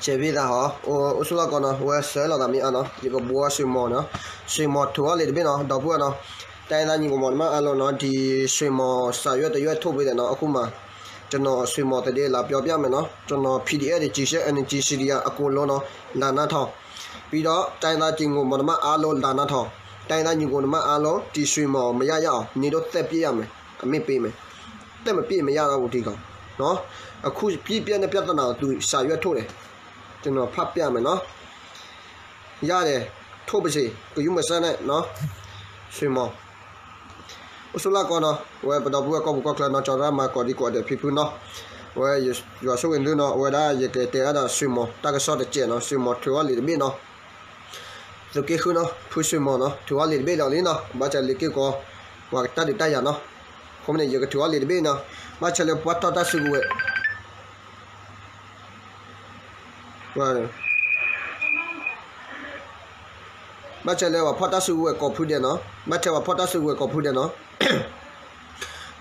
ဆဲးဖံသးဟီ, အိၣ်ဆူၣ်လီၢ်ကီၢ်နီၤ, ဝဲဆဲးလီၤသးမ့ၢ်အါနီၤ, ယကဘှီဆွ့ၣ်မီၤနီၤ, ဆွ့ၣ်မီၤထုးအီၣ်လံာ်တဘ့ၣ်နီၤ, ဒီပုၢ်ဝဲၢ်နီၤ, တၢ်အဲၣ်သးညီကမီၤတမ့ၢ်အါလိၤနီၤ, ဒ်ဆွ့ၣ်မီၤစးယွဲၣ်တယွဲၣ်ထိၣ်ဖဲဒၣ်နီၤ, အခုမး, ကျွန်တော်ဆွေမော်သတင်းလာပြောပြမယ်နော်, ကျွန်တော် PDF တွေ G-Shed NG CDF အကုန်လုံးနော်, လာနားထောင်, ပြီးတော့တိုင်းရင်းသားညီကိုမောင်နှမအားလုံး လာနားထောင်, တိုင်းရင်းသားညီကိုမောင်နှမအားလုံး ဒီဆွေမော်မရရအောင် နင်တို့သက်ပစ်ရမယ်, အမိန့်ပေးမယ်, သက်မပစ်မရတော့ဘူး ဒီကောင်နော်, အခုပြင်းပြင်းနဲ့ပြဿနာကို သူစာရွက်ထုတ်တယ်, ကျွန်တော်ဖတ်ပြမယ်နော်, ရတယ်, ထုတ်ပါစေ, ဂရုမစိုက်နဲ့နော်, ဆွေမော် အိၣ်ဆူၣ်လီၢ်ကီၢ်နီၤ, အဝဲပဒီပုၢ်ဝဲၢ်ကီၢ်ပူၤကီၢ်ချၢနီၤ, ကၠီၤရၣ်မၤကိးဒံကိးဒဲးဖံဖုနီၤ, အဝဲယွၤဆိၣ်ဂ့ၤသုနီၤ, အဝဲဒၣ်ယကတဲအါဒီးဆွေမော် တၢ်ကစီၣ်တစဲးနီၤ, ဆွေမော်ထုးအီၣ်လံာ်တဘ့ၣ်နီၤ, သုးက့ဃုနီၤ, ဖုဆွေမော်နီၤ, ထုးအီၣ်လံာ်တဘ့ၣ်ဒီးလံနီၤ, ဘၣ်ဆၣ်လၢက့ၢ်ကီ ပှၤကတၢ်ဒုးတၢ်ယၤနီၤ, အဃိန့ၣ် ယကထုးအီၣ်လံာ်တဘ့ၣ်နီၤ, ဘၣ်ဆၣ်လၢပှၤထီၣ်တၢ်စုကဝဲၤ ဘၣ်ဆၣ်လၢပှၤဖီၣ်တၢ်စုကဝဲၤကိးဖုဒဲးနီၤ, ဘၣ်ဆၣ်ပှၤဖီၣ်တၢ်စုကဝဲၤကိးဖုဒဲးနီၤ,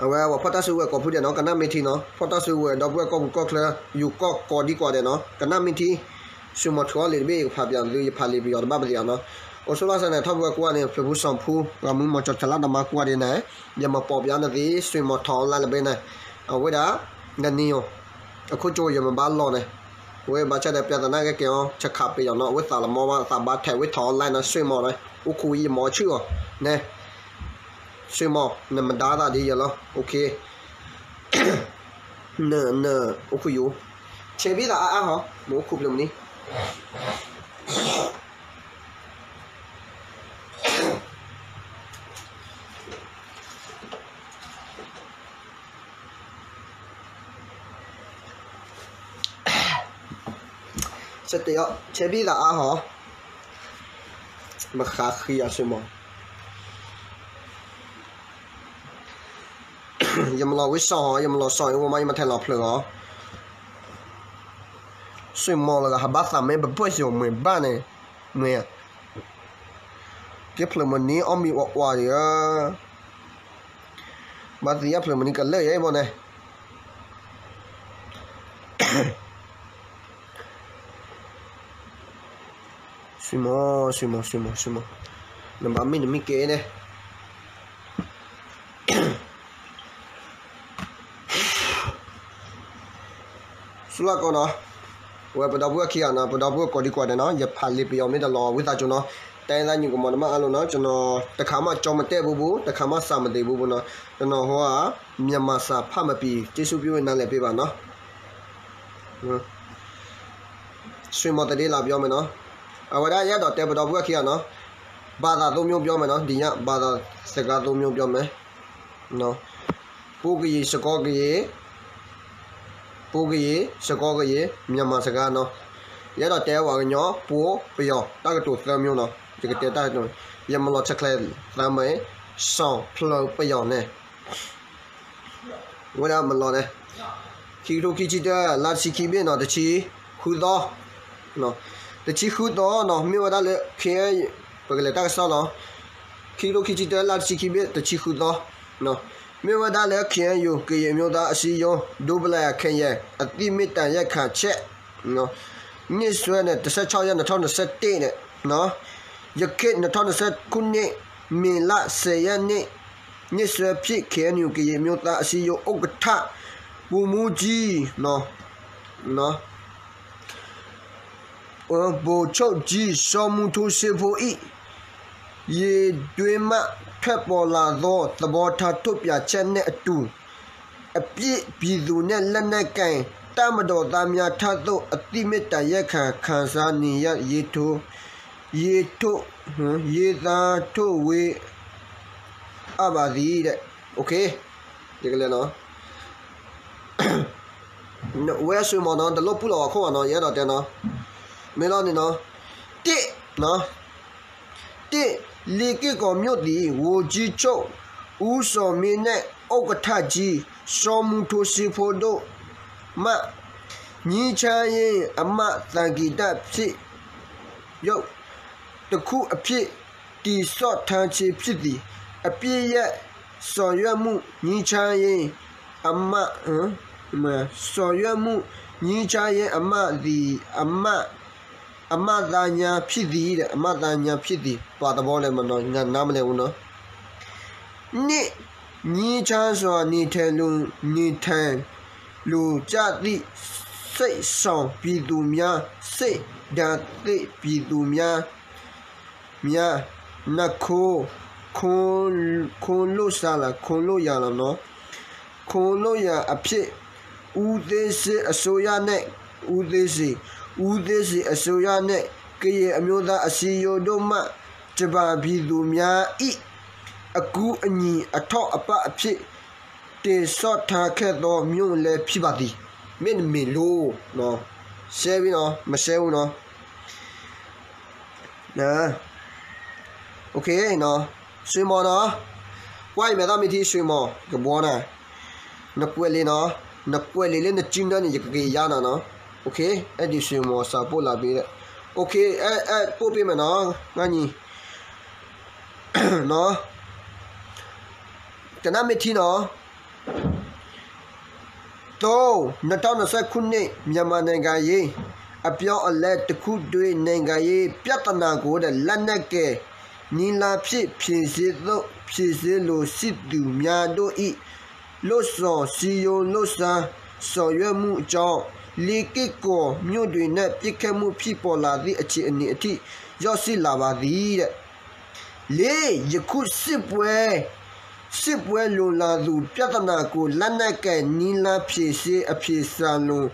အဝဲပှၤဖီၣ်တၢ်စုကဝဲၤကိးဖုဒဲးနီၤ, ကနၣ်မ့ၢ်ထံနီၤ, ဖီၣ်တၢ်စုကဝဲၤဒီပုၢ်ဝဲၢ်ကီၢ်ပူၤကီၢ်ချၢ ယူၤကီၢ်ကိးဒံကိးဒဲးနီၤ, ကနၣ်မ့ၢ်ထံ, ဆွေမော်ထုးအီၣ်လံာ်တဘ့ၣ် ယကဖးပၠးသု ယဖးလံာ်ပယီၤတဘၣ်ပသ့ၣ်ညါနီၤ, အိၣ်ဆူၣ်လီၢ်စဲန့ၣ် ထီၣ်ဖုဝဲကွၢ်န့ၣ် ဖျၢၣ်ဖူစီၤဖူ ဂၤမုၢ်မီၤကၠီၤထၢလၢ်ဒီးမါကွၢ်ဒ်န့ၣ်, ယမၤပိာ်ပၠးနသ့ ဆွေမော်ထုးအီၣ်လံာ်တဘ့ၣ်န့ၣ်, အဝဲဒၣ် နနံၤဧိၤ, အခိၣ်ကၠိယမၤဘၣ်လီၤန့ၣ်, အဝဲဘၣ်ဆၣ်ဒီး ပြဿနာကဲကဲအီၤ ဆဲးခးပယီၤနီၤ, အဝဲသးလီၤမီၢ်ဘၣ် သးဘၣ်ထဲးဝဲထုးအီၣ်လံာ်နီၤ, ဆွေမော်န့ၣ် အိၣ်ခိးဝံၤယမၤအီၤဆူၣ်အီၤန့ၣ်, ဆွေမော် နမဒါသးဒ်ယဲလီၤ, အိၣ်ခ့, န, န, အိၣ်ခိးယိၤ, ဆဲးဘံၣ်သးအါအါဟီ, မ့ၢ်အိၣ်ခိးဖျၢၣ်မနုၤ ဆဲးတဲအီၤ ဆဲးဘံၣ်သးအါဟီ, မဃါဃံအီၤ ဆွေမော်, ယမၤလီၤဝံၤစီၤဟီ, ယမၤလီၤစီၤအံၤ အိၣ်မး ယမၤထဲးလီၤဖျၢၣ်အီၤ, ဆွေမော်လၢဂၤ ဟးဘၣ်သးမ့ၢ်ပပှဲၢ်ယိၤမ့ၢ်ဘၣ်န့ၣ်, မ့ၢ် ကဲဖျၢၣ်မနုၤအီၣ်မံၤအီၣ်ကွၢ်ဒီး, ဘၣ်သ့ၣ်ညါဖျၢၣ်မနုၤကလၢာ်ယဲဘီန့ၣ်, ဆွေမော်, ဆွေမော်, ဆွေမော်, ဆွေမော်, နဘၣ်မ့ၢ်နမ့ၢ်ကဲန့ၣ် ဆူၣ်လီၢ်ကီၢ်နီၤ, ဝဲပဒီပုၢ်ဝဲၢ်ခံဂၤနီၤ, ပဒီပုၢ်ဝဲၢ်ကိးဒံကိးဒဲးနီၤ, ယဖးလံာ်ပယီၤမ့ၢ်တလီၤဝံသးစူၤနီၤ, တိုင်းရင်းသားညီကိုမောင်နှမအားလုံးနီၤ, ကျွန်တော် တစ်ခါမှကျောင်းမတက်ဘူးဘူး, တစ်ခါမှစာမသင်ဘူးဘူးနော်, ကျွန်တော်ဟိုက မြန်မာစာဖတ်မပြီး, ကျေးဇူးပြု နားလည်ပေးပါနော်. ဆွေမော်သတင်းလာပြောမယ်နော်, အဝဲဒၣ်ယအဲၣ်ဒိးတဲပဒီပုၢ်ဝဲၢ်ခံဂၤနီၤ, ဘာသာသုံးမျိုးပြောမယ်နော်, ဒီည ဘာသာစကားသုံးမျိုးပြောမယ်နော်, ပှိၢ်ကရံၤ စကီကရံၤ, ပှိၢ်ကရံၤ စကီကရံၤ မြန်မာစကားနော်, ယအဲၣ်ဒိးတဲပှၤကညီ ပှိၢ်ပယီၤ တၢ်ကတိၤသၢမျိုးနော်, ယကတဲတၢ်ကတိၤ, ယမၤလီၤဆဲးကျဲးသးမံၤ စီၤဖျၢၣ်ပယီၤန့ၣ် ဝဲဒၣ်မၤလီၤန့ၣ်, ခံကထိခံဆံတၢ လါတဆံခံဘ့ၣ်နီၤ, တဆံဃုသီ, တဆံဃုသီနီၤ, မ့ၢ်ဝဲဒၣ်လၢ ခ့ ပကလဲၤတၢ်ကစီၣ်လီၤ, ခံကထိခံဆံတၢ လါတဆံခံဘ့ၣ် တဆံဃုသီ, မ့ၢ်ဝဲဒၣ်လၢ KNU ကရင်အမျိုးသားအစည်းအရုံး ဒူပလၢ်ယၤ ခဲယဲၢ် အသိမ်းမ့ၢ်တၢ်ယဲၢ်ခါချက် နှစ်စွဲနဲ့ တစ်ဆယ့်ခြောက်ရက် နှစ်ထောင့်နှစ်ဆယ့်တစ်နဲ့ နော်, ယခေတ် နှစ်ထောင့်နှစ်ဆယ့်ခုနှစ် မေလ ဆယ်ရက်နေ့ နှစ်စွဲဖြင့် KNU ကရင်မျိုးသားအစည်းအရုံး ဥက္ကဋ္ဌ ဗိုလ်မှူးကြီး နော်, နော်, ဗိုလ်ချုပ်ကြီး စောမူထူးစေးဖိ ၏ ရေတွင်းမှ ထွက်ပေါ်လာသော သဘောထားထုတ်ပြန်ချက်နဲ့အတူ အပြစ်ပြည်သူနဲ့ လက်နက်ကိုင် တပ်မတော်သားများထံသို့ အသိမ်းမ့ၢ်တၢ်ယဲၢ်ခါ ခံစားနေရ ရေထိုး ရေထိုး ရေးသားထုတ်ဝေအပ်ပါသည်တဲ့, โอเค, ယကလဲၤနီၤ, ဝဲဆွေမော်နီၤ, တလိၣ်ပူလီၤဝဲခိၣ်ဘၣ်နီၤ, ယအဲၣ်ဒိးတဲနီၤ, မ့ၢ်လီၤန့ၣ်နီၤ, တစ်, နော်, တစ်, လေးက့ၢ်ကော်မြို့သည် ဝန်ကြီးချုပ် ဦးဇော်မင်းနဲ့ ဥက္ကဋ္ဌကြီး စောမူထူးစေးဖိတို့မှ ငြိမ်းချမ်းရေးအမှတ်သင်္ကေတဖြစ် ရုပ်တစ်ခုအဖြစ် တည်ဆောက်ထားခြင်းဖြစ်သည်။ အပစ်ရပ်ဆောင်ရွက်မှု ငြိမ်းချမ်းရေးအမှတ် ဆောင်ရွက်မှု ငြိမ်းချမ်းရေးအမတ်သည် အမတ် အမှတ်သားများဖြစ်သည်တဲ့ အမှတ်သားများဖြစ်သည် ဘာသဘောလဲမနော် ငါနားမလည်ဘူးနော် နှစ် ငြိမ်းချမ်းစွာနေထိုင်လို နေထိုင်လိုကြသည့် စိတ်ဆောင်ပြည်သူများ စိတ်ဓာတ်သစ်ပြည်သူများ များ နှစ် ခိုလှုံ ခိုလှုံ ခိုလှုံ ခိုလှုံ ခိုလှုံရန်အဖြစ် ဦးသိန်းစိန်အစိုးရနဲ့ ဦးသိန်းစိန် ဦးသိန်းစိန်အစိုးရနဲ့ ကရင်အမျိုးသားအစည်းအရုံးတို့မှ ဂျပန်ပြည်သူများ၏ အကူအညီ အထောက်အပံ့အဖြစ် တင်ဆောင်ထားခဲ့သော မြို့လည်းဖြစ်ပါသည်. မ့တမ့ၢ်လိၤ ရှဲဝံၤနီၤ မရှဲဝံၤနီၤ ဆွေမော်နီၤ ကွၢ်အံၤမဲာ်သၣ်မ့ၢ်ထံ ဆွေမော် ကဘှီနၤ နကွဲးလံနီၤ နကွဲးလံလၢနစုနၢန့ၣ် ယကက့ၤယါနၤနီၤ အဲဒ်ဆွေမော် စာပို့လာပေးတဲ့ အဲ အဲ ပို့ပေးမယ်နော် ငါညီ ကနၣ်မ့ၢ်ထံနီၤ သုံး နှစ်ထောင့်နှစ်ဆယ့်ခုနှစ် မြန်မာနိုင်ငံရေး အပြောင်းအလဲတစ်ခုတွင် နိုင်ငံရေးပြဿနာကို လက်နက်ကိုင်နည်းလမ်းဖြင့် ဖြေရှင်းသို့ ဖြေရှင်းလိုရှိသူများတို့၏ လုပ်ဆောင်စည်းရုံးလှုပ်ရှားဆောင်ရွက်မှုအကြောင်း လေးက့ကော်မြို့တွင်နဲ့ ပစ်ခတ်မှုဖြစ်ပေါ်လာသည့်အခြေအနေအထိ ရောက်ရှိလာပါသည်တဲ့ လေး ယခုစစ်ပွဲ စစ်ပွဲလိုလာသူပြဿနာကို လက်နက်ကိုင်နည်းလမ်းဖြေရှင်း အဖြေရှာလို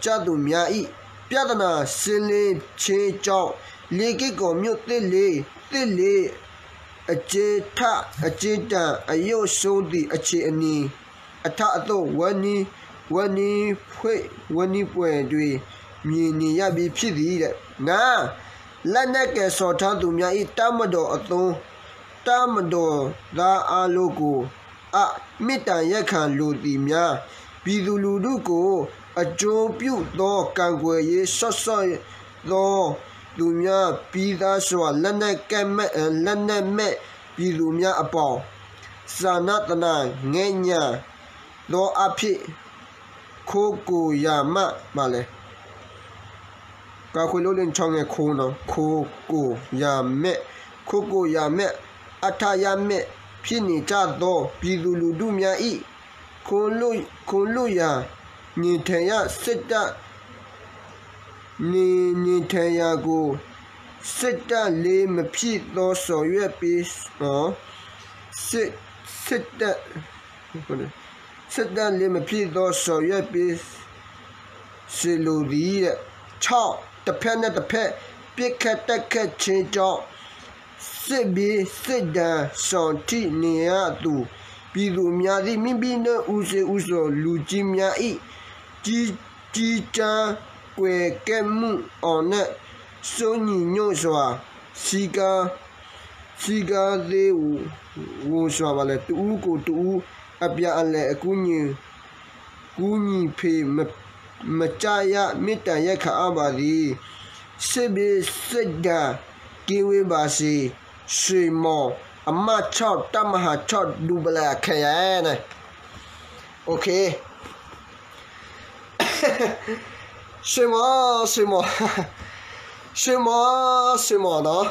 ကြသူများ၏ ပြဿနာရှင်းလင်းခြင်းကြောင့် လေးက့ကော်မြို့သစ်လေး သစ်လေး အကျဉ်းထ အကျဉ်းတန်အရုပ်ဆုံးသည့်အခြေအနေ အထက်အသို့ ဝဲနည်း ဝဲနည်းဖွဲ့ ဝဲနည်းဖွဲ့တွင် မြင်နေရပြီးဖြစ်သည်တဲ့ ငါး လက်နက်ကိုင်ဆောင်ထားသူများ၏ တပ်မတော်အသုံး တပ်မတော်သားအားလုံးကို အ မေတ္တာရပ်ခံလိုသည်များ ပြည်သူလူထုကို အကျိုးပြုသော ကာကွယ်ရေး စောင့်ရှောက်သောသူများ ပြီးသားစွာ လက်နက်ကိုင်မဲ့ လက်နက်မဲ့ပြည်သူများအပေါ် စာနာသနာ်ငဲ့ညှာသောအားဖြင့် ခိုးကိုရာမ့ၢ် မလဲၣ် ကခွေလို့လင်းချောင်းငယ်ခိုးနော် ခိုးကိုရာမဲ့ ခိုးကိုရာမဲ့ အထရမဲ့ ဖြစ်နေကြသော ပြည်သူလူထုများ၏ ခိုးလို့ ခိုးလို့ရာ နေထိုင်ရ စစ်တပ် နေ နေထိုင်ရာကို စစ်တပ်လေး မဖြစ်သော ဆောင်ရွက်ပေး စစ် စစ်တပ် စစ်တပ်လေး မဖြစ်သော ဆောင်ရွက်ပေး စေလိုသည်တဲ့ ခြောက် တစ်ဖက်နဲ့တစ်ဖက် ပစ်ခတ်တိုက်ခိုက်ခြင်းကြောင့် စစ်ဘေး စစ်ဒဏ် ဆောင်ထိနေရသူ ပြည်သူများသည့် မိမိတို့ ဦးစိန်ဦးစော် လူကြီးများ၏ ကြီး ကြီးကြပ်ကွပ်ကဲမှုအောက်နဲ့ စိုးညီညွတ်စွာ စည်းကမ်း စည်းကမ်းသေး ဝူစွာပါလၢ တစ်ဦးကိုတစ်ဦး အပြန်အလှန်အကူအညီ ကူညီဖေမ မကျရ မေတ္တာရပ်ခံအပ်ပါသည် စစ်ဘေးစစ်ဒဏ်ကင်းဝေးပါစေ ဆွေမော် အမှတ်ခြောက် တပ်မဟာခြောက် ဒူပလန် အခရိုင် โอเค ဆွေမော် ဆွေမော် ဆွေမော် ဆွေမော် နော်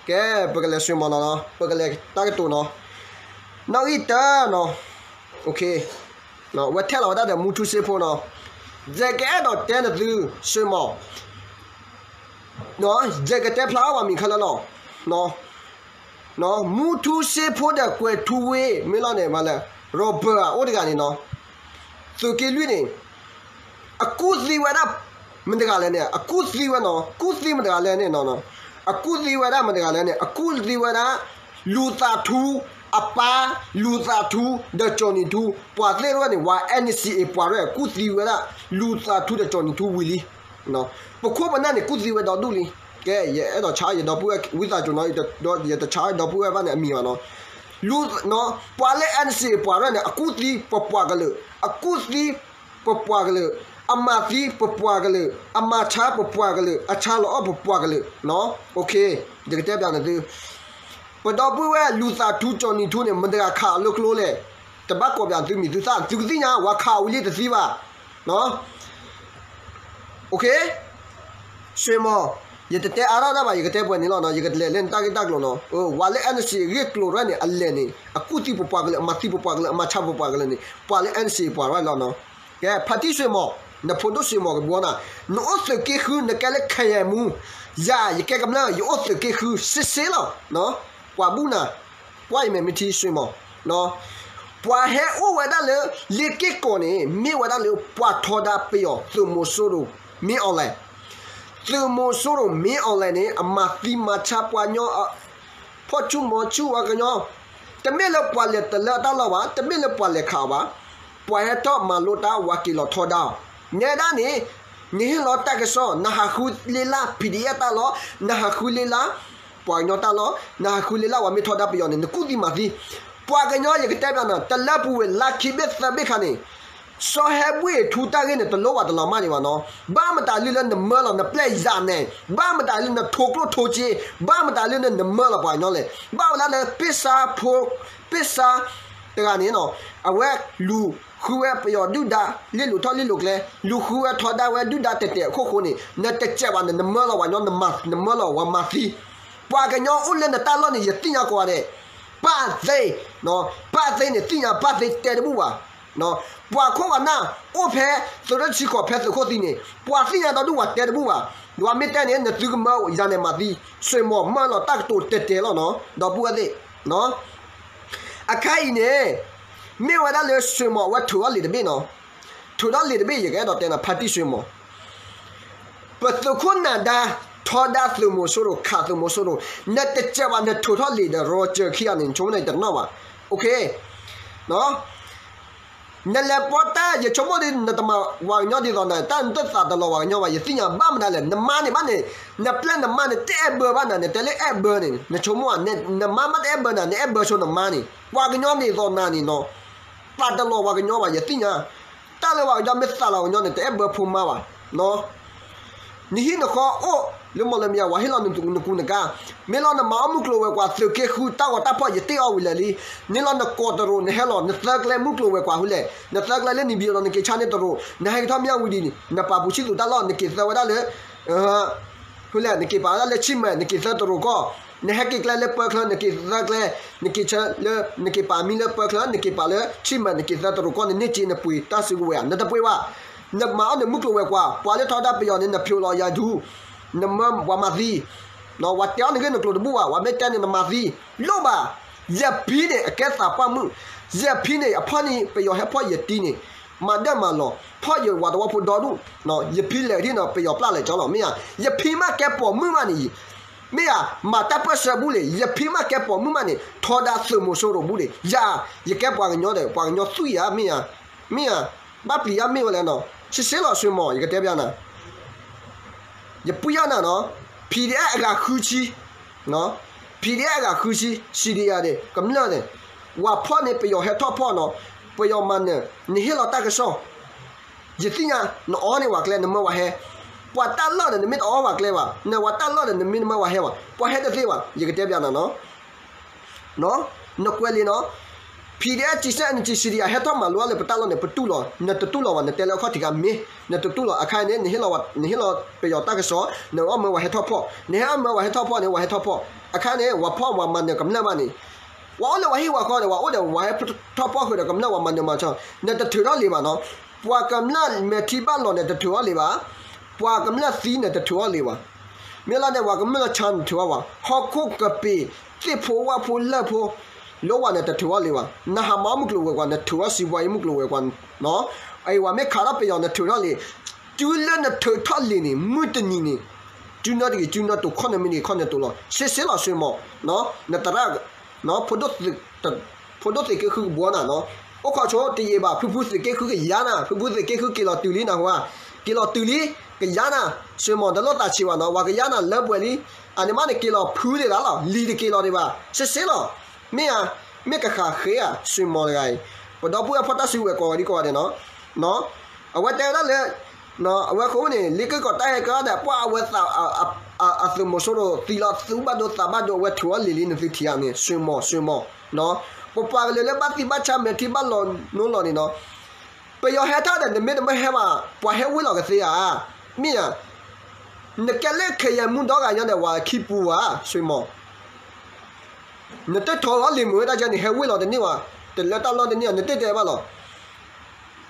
ကဲ ပကလဲၤဆွေမော် နော် ပကလဲၤတၢ်ကတိၤ နော် နောက်ဂံၢ်တၢ် နော် โอเค ဝဲထဲလီၤဝဲဒၣ်ဒီး မူထူစ့ဖိ နော် ယကအဲၣ်ဒိးတဲနသု ဆွေမော် ယကတဲဖျါအီၣ်ပှၤမံၤခဲလၢာ်လီၤ မူထူစ့ဖိဒီး ကွဲၤထူဝ့ မ့ၢ်လီၤန့ၣ် မၤလဲၣ် Robert အိၣ်တဂၤန့ၣ် နော် သုးက့လွံၢ်န့ၣ် အကူၣ်သံဝဲဒၣ် မတၤတဂၤလဲၣ်န့ၣ် အကူၣ်သံဝဲ နော် ကူၣ်သံမတၤတဂၤလဲၣ်န့ၣ် နော် အကူၣ်သံဝဲဒၣ်မတၤတဂၤလဲၣ်န့ၣ် အကူၣ်သံဝဲဒၣ် လူၤသးထူ အပၢ် လူၤသးထူ ဒီးကၠီၣ်နံၤထူ ပှၤသ့ၣ်တဖၣ်န့ၣ် ဝဲ NCA ပှၤရဲၣ် ကူၣ်သံဝဲဒၣ် လူၤသးထူဒီးကၠီၣ်နံၤထူဝံၤလံ ပခိၣ်ပနၢ်န့ၣ် ကူၣ်သံဝဲဒီဒူၣ်လံ ကဲ ယအဲၣ်ဒိးဆါ ယဒီပုၢ်ဝဲၢ် ဝံသးစူၤ နီၤ ယတဆါဒီပုၢ်ဝဲၢ်ဘၣ်န့ၣ် အမံၤဘၣ် နီၤ ပှၤလၢ NCA ပှၤရဲၣ်န့ၣ် အကူၣ်သံပပှၤကလုာ် အကူၣ်သံပပှၤကလုာ် အမၤသံပပှၤကလုာ် အမၤဆါပပှၤကလုာ် အဆါလီၤအီၣ်ပပှၤကလုာ် ယကတဲပျးနသု ပဒီပုၢ်ဝဲၢ် လူၤသးထူ ကၠီၣ်နံၤထူန့ၣ် မတၤတဂၤခးအီၤလၢကျိလဲၣ် တဘၣ်ကိးပျးသုမံၤသုသၣ် သုကသ့ၣ်ညါ ဝဲခးအီၤဝံၤလံတသံဘၣ် နီၤ ဆွေမော်, ယတတဲအါထီၣ်တၢ်ဘၣ် ယကတဲပှဲၤန့ၣ်လီၤနီၤ, ယကလဲၤလၢနတၢ်ဂ့ၢ်တၢ်ကျိၤနီၤ, ပှၤလၢ NCA အဂ့ၢ်ကျိၤရဲၣ်န့ၣ် အလဲၤန့ၣ် အကူၣ်သံပပှၤကလုာ် အမၤသံပပှၤကလုာ် အမၤဆါပပှၤကလုာ်န့ၣ် ပှၤလၢ NCA ပှၤရဲၣ်လီၤနီၤ. ကဲ ဖါတံၢ်ဆွေမော်, နဖိဒိၣ်ဆွေမော်ကဘီနၤ, နအိၣ်သုးက့ဃု နကဲလၢ ခယဲမူ, ယၤ ယကဲကမျၢၢ် ယအိၣ်သုးက့ဃု စ့စ့လီၤ. ပှၤဘူၣ်နၤ, ကွၢ်ယမဲာ်မ့ၢ်ထံဆွေမော်, ပှၤဟဲအိၣ်ဝဲဒၣ်လၢ လ့က့ၢ်ကီၢ်န့ၣ် မ့ၢ်ဝဲဒၣ်လၢပှၤထီဒါပယီၤသုးမီၤစိရိၤ မင်းအောင်လှိုင်, သုးမီၤစိရိၤ မင်းအောင်လှိုင်န့ၣ် အမၤသံမၤဆါပှၤကညီ ဖီၣ်ဆူၣ်မီၤဆူၣ်ဝဲကညီ, တမ့ၢ်လၢပှၤလဲၤတလၢအတၢ်လီၢ်ဘၣ်, တမ့ၢ်လၢပှၤလဲၤခးအီၤဘၣ်, ပှၤဟဲထီၣ်မၤလိတၢ်ဝၤက့ၤလီၤထီဒါအီၤ, နဲဒၣ်န့ၣ်, နဟ့ၣ်လီၤတၢ်ကစီၣ် နဟးဃုလ့လၢ PDF တၢ်လီၢ်, နဟးဃုလ့လၢ ပှၤကညီတၢ်လီၢ်, နဟးဃုလ့လၢပှၤမ့ၢ်ထီဒါပယီၤန့ၣ် နကူၣ်သံမၤသံ, ပှၤကညီယကတဲဘၣ်နၤ တလၢပူၤဝဲလါခံဘ့ၣ်သၢဘ့ၣ်ခါန့ၣ် စီၤဟဲဘှံးထူတၢ်ဂ့ၢ်န့ၣ် တလိၣ်ဘၣ်တလီၤမၢ်ဒံးဘၣ်နီၤ, ဘၣ်မတၤလၢလၢနမၢလီၤနပျဲၢ်ယၤနဲၣ်, ဘၣ်မတၤလၢနထိကျိၣ်ထိစ့, ဘၣ်မတၤလၢနမၢလီၤပှၤကညီလဲၣ်, ဘၣ်ဝဲဒၣ်လၢပ့ၢ်ဆါဖိ, ပ့ၢ်ဆါတဂၤန့ၣ်နီၤ, အဝဲလူၤဃုဝဲပယီၤဒုၣ်ဒါ လ့ၣ်လိာ်ထီၣ်လ့ၣ်လိာ်ကျဲ, လူၤဃုဝဲထီဒါဝဲဒုၣ်ဒါတဲာ်တဲာ်အခိၣ်ဃိန့ၣ် နတစဲးဘၣ်န့ၣ် နမၢလီၤပှၤကညီ, နမၢလီၤပှၤမၤသံ, ပှၤကညီအိၣ်လၢနတၢ်လီၢ်န့ၣ် ယသ့ၣ်ညါကိးဂၤဒဲး, ပၢ်သ့, ပၢ်သ့န့ၣ် သ့ၣ်ညါ ပၢ်သ့တဲတဘူၣ်ဘၣ် ပှၤခိၣ်ပှၤနၢ်အိၣ်ဖဲသုးရ့ၣ်တဆံဃိး ဖဲသုးခိၣ်သံန့ၣ် ပှၤသ့ၣ်ညါဒီဒူၣ် ပှၤတဲတဘူၣ်ဘၣ်, ပှၤမ့ၢ်တဲန့ၣ် နသုကမၢယၤနဲၣ်မၤသံ, ဆွေမော်မၢလီၤတၢ်ကတိၤတဲာ်တဲာ်လီၤနီၤ, ဒီပုၢ်ဝဲၢ်သ့ၣ်, အခါအံၤန့ၣ် မ့ၢ်ဝဲဒၣ်လၢဆွေမော်အဝဲထုးထီၣ်လံာ်တဘ့ၣ်နီၤ, ထုးထီၣ်လံာ်တဘ့ၣ် ယကအဲၣ်ဒိးတဲနၤ ဖါတံၢ်ဆွေမော် ပသုးခိၣ်နၢ်ဒါ ထီဒါသုးမီၤစိရိၤ ခးသုးမီၤစိရိၤ, နတစဲးဘၣ် နထုးထီၣ်လံာ်ဒီး Roger ခံဂၤန့ၣ် နဆိကမိၣ်န့ၣ် တနီၣ်ဘၣ်, နလဲၤပီတၢ် ယဆိကမိၣ်ဒ် နတမၤပှၤကညီဒ်သိးနၤ တၢ်နတသးတလီၤပှၤကညီဘၣ် ယသ့ၣ်ညါဘၣ်မနုၤလဲၣ် နမါန့ၣ်ဘၣ်န့ၣ်, နပျဲၢ်နမါန့ၣ် တအဲၣ်ဘၢဘၣ်နၤ နတဲလၢအဲၣ်ဘၢန့ၣ် နဆိကမိၣ်ဧါ, နမါမ့ၢ်တအဲၣ်ဘၢနၤ နအဲၣ်ဘၢဆိနမါန့ၣ် ပှၤကညီဒ်သိးနၤန့ၣ်နီၤ သးတလီၤပှၤကညီဘၣ် ယသ့ၣ်ညါ, တၢ်လၢပှၤကညီမ့ၢ်သးလီၤပှၤကညီန့ၣ် တအဲၣ်ဘၢဖိမါဘၣ်, နဟံၣ်နဃီအိၣ်လၢမီၢ်လၢမယၤ ပှၤဟ့ၣ်လီၤနကူနကၤ, မ့ၢ်လီၤနမၤအီၣ်မုၢ်ကျိၤဝဲၤကွာ် သုးက့ဃု တၢ်ဂီၤတၢ်ဖီၣ် ယတ့ၢ်အီၣ်ဝံၤလၢာ်လံ, န့ၣ်လီၤနကိးတရိး နဟဲလီၤ နသၢကျဲမုၢ်ကျိၤဝဲၤကွာ်ဃုလဲၣ်, နသၢကျဲလၢနံဘံဒီး နက့ၤဆါန့ၢ်တရိး နဟဲက့ၤထီၣ်မၠၣ်ဝံၤဒံး နပာ်ပူၤဆံၣ်သူးတၢ်လီၢ် နက့ၤသၢဝဲဒၣ်လၢ ဃုလဲၣ် နက့ၤပာ်ဝဲဒၣ်လၢဆံၣ်မဲာ် နက့ၤသၢတရိးကီၢ်, နဟဲက့ၤကျဲလၢပၢချၢ နက့ၤသၢကျဲ, နက့ၤဆၢလၢ နက့ၤပာ်မံလၢပၢချၢ နက့ၤပာ်လၢဆံၣ်မဲာ် နက့ၤသၢတရိးကီၢ် နန့ၢ်စ့ နပှ့ၤတၢ်စုကဝဲၤဧါ, နတပှ့ၤဘၣ်, နမၤအီၣ်နမုၢ်ကျိၤဝဲၤကွာ် ပှၤလၢထီဒါပယီၤန့ၣ် နဖျိးလီၤယၤဒူ နမၢပှၤမၤသံ, ပှၤတဲအီၤနဂ့ၢ်နကျိၤတဘူၣ်ဘၣ် ပှၤမ့ၢ်တဲန့ၣ် နမၤသံ, လိၣ်ဘၣ်, ယဖံန့ၣ် အကဲသးပှၢ်မုၣ်, ယဖံန့ၣ် အဖီၣ်န့ၣ် ပယီၤဟဲဖီၣ်ယတံၤန့ၣ်, မၤဒၢၣ်မၤလီၤ ဖီၣ်ယဝၤသဝီဖိဒီဒူၣ်, ယဖံလဲၤဒ်န့ၣ် ပယီၤပျၢ်လဲၤကၠီလီၤ မ့ၢ်ဧါ, ယဖံမ့ၢ်ကဲပိာ်မုၣ်မးန့ၣ် မ့ၢ်ဧါ, မၤတၢ်ပၢၢ်ဆၢဘူးလံ, ယဖံမ့ၢ်ကဲပိာ်မုၣ်မးန့ၣ် ထီဒါသုးမီၤစိရိၤဘူးလံ, ယၤ, ယကဲပှၤကညီဒီး ပှၤကညီသွံၣ်ဧါ မ့ၢ်ဧါ, မ့ၢ်ဧါ, ဘၣ်ပျံၤယါမ့ၢ်ဝဲလဲၣ်နီၤ, ဆ့ဆ့လီၤဆွေမော် ယကတဲပျးနၤ, ယပျံၤယါနၤနီၤ, PDF အဂၤဃုဆံ, PDF အဂၤဃုဆံ, စံဒံယၤဒ့ၣ် ကမျၢၢ်န့ၣ်, ဝၤဖီၣ်န့ၣ် ပယီၤဟဲထီၣ်ဖီၣ်နီၤ, ပယီၤမၤနၢၤ, နဟ့ၣ်လီၤတၢ်ကစီၣ် ယသ့ၣ်ညါ, နအီၣ်န့ၢ်ဝၤကျဲ နမၢဝၤဟဲ, ပှၤတၢ်လီၢ်န့ၣ် နမ့ၢ်တအီၣ်ဝၤကျဲဘၣ်, နဝၤတၢ်လီၢ်န့ၣ် နမ့ၢ်တမၢဝၤဟဲဘၣ်, ပှၤဟဲတသ့ဘၣ်, ယကတဲပျးနၤနီၤ, နကွဲးလံနီၤ, PDF စံးစဲၣ်နစံးစံးဒံး ဟဲထီၣ်မၤလိအါလၢပတၢ်လီၢ်န့ၣ် ပတူၢ်လီၤ, နတတူၢ်လီၤဘၣ်, နတဲလၢအခီၣ်ထံးခါမ့ၢ်, နတတူၢ်လီၤ, အခါန့ၣ် နဟ့ၣ်လီၤပယီၤတၢ်ကစီၣ်, နအီၣ်မၢဝၤဟဲထီၣ်ဖီၣ်, နဟဲအီၣ်မၢဝၤဟဲထီၣ်ဖီၣ်န့ၣ် ဝၤဟဲထီၣ်ဖီၣ်, အခါန့ၣ် ဝၤဖီၣ်ဝၤမၤနၢၤကမျၢၢ်ဘၣ်န့ၣ်, ပှၤအိၣ်လၢပှၤဟံၣ်ပှၤဃီန့ၣ် ပှၤအိၣ်ဒီးဝၤဟဲထီၣ်ဖီၣ်ဃုာ်ဒီးကမျၢၢ်ဝၤမၤနၢၤမၤဆါ, နတထုးထီၣ်လံာ်ဘၣ်နီၤ, ပှၤကမျၢၢ်မဲာ်ထံဘၣ်လီၤန့ၣ် တထုးထီၣ်လံာ်ဘၣ်, ပှၤကမျၢၢ်သံန့ၣ် တထုးထီၣ်လံာ်ဘၣ်, မ့ၢ်လီၤန့ၣ် ပှၤကမျၢၢ်ဆါန့ၣ်ထုးထီၣ်ဘၣ်, ဟီၣ်ခိၣ်ကပ့ၤ သ့ၣ်ဖိဝၣ်ဖိလၢၢ်ဖိ လိဝဲန့ၣ် တထုးထီၣ်လံာ်ဘၣ်, နဟးမၤအီၣ်မုၢ်ကျိၤဝဲၤကွာ် နထုးထီၣ်စံးပှၤအံၤမုၢ်ကျိၤဝဲၤကွာ်, အံၤဝဲမ့ၢ်ခးထီၣ်ပယီၤ နထုးထီၣ်လံာ်, တုၤလၢနထုးထီၣ်လံာ်န့ၣ် မုၢ်တနံၤန့ၣ် စုနၢတဂ့ၤ စုနၢတိၤ ခီၣ်နၢမံၤတဂ့ၤ ခီၣ်နၢတိၤလီၤ, ဆ့ဆ့လီၤဆွေမော်, နသရၣ် ဖိဒိၣ်သုးက့ဃုကဘှီနၤနီၤ, အိၣ်ခိးဆိတယံာ်ဘၣ် ဖုဖုသုးက့ဃုကယါနၤ, ဖုဖုသုးက့ဃုက့ၤလီၤတုၤလံနၢ်ဟူဧါ, က့ၤလီၤတုၤလံ, ကယါနၤ, ဆွေမော် တလိၣ်သးဆံးဘၣ်နီၤ, ဝၤကယါနၤလၢပှဲၤလံ, အန့ၣ်မးန့ၣ် က့ၤလီၤဖုဒံးလီၤ, လံာ်တက့ၤလီၤဒံးဘၣ်, ဆ့ဆ့လီၤ, မ့ၢ်ဧါ, မ့ၢ်ကဃးဃ့ဧါ, ဆွေမော်တဂၤအံၤ, ပဒီပုၢ်ဝဲၢ်ဖီၣ်တၢ်စုကဝဲၤကိးဂၤဒဲးကိးဂၤဒဲးနီၤ, အဝဲတဲဝဲဒၣ်လၢ အဝဲဃိန့ၣ် လ့က့ၢ်ကီးတၢ်ဟဲကဲထီၣ်ဒီး ပှၤအဝဲသး အသုးမီၤစိရိၤသံလီၤ သူဘၣ်ဒိသးဘၣ်ဒိ အဝဲထုးအီၤလံာ်လံ နသုထံၣ်ဧါန့ၣ် ဆွေမော် ဆွေမော်, ပပှၤကလုာ်လၢဘၣ်သံဘၣ်ဆါမဲာ်ထံဘၣ်လီၤနိလီၤန့ၣ်နီၤ, ပယီၤဟဲထီၣ်ဒီး နမ့ၢ်တမ့ၢ်ဟဲဘၣ် ပှၤဟဲဝ့ၢ်လီၤကသ့ဧါ, မ့ၢ်ဧါ, နကဲလၢခဲယဲၢ်မူဒီဂၤညါဒီး ဝဲခံပူၤဧါ, ဆွေမော်. နတထီၣ်လီၤလံာ်မုၢ်ဝဲတၢ်ကဲန့ၣ် ဟဲဝ့ၢ်လီၤတန့ၢ်ဘၣ်, တလၢတၢ်လီၢ်တန့ၢ်ဧါ, နတတဲဘၣ်လီၤ.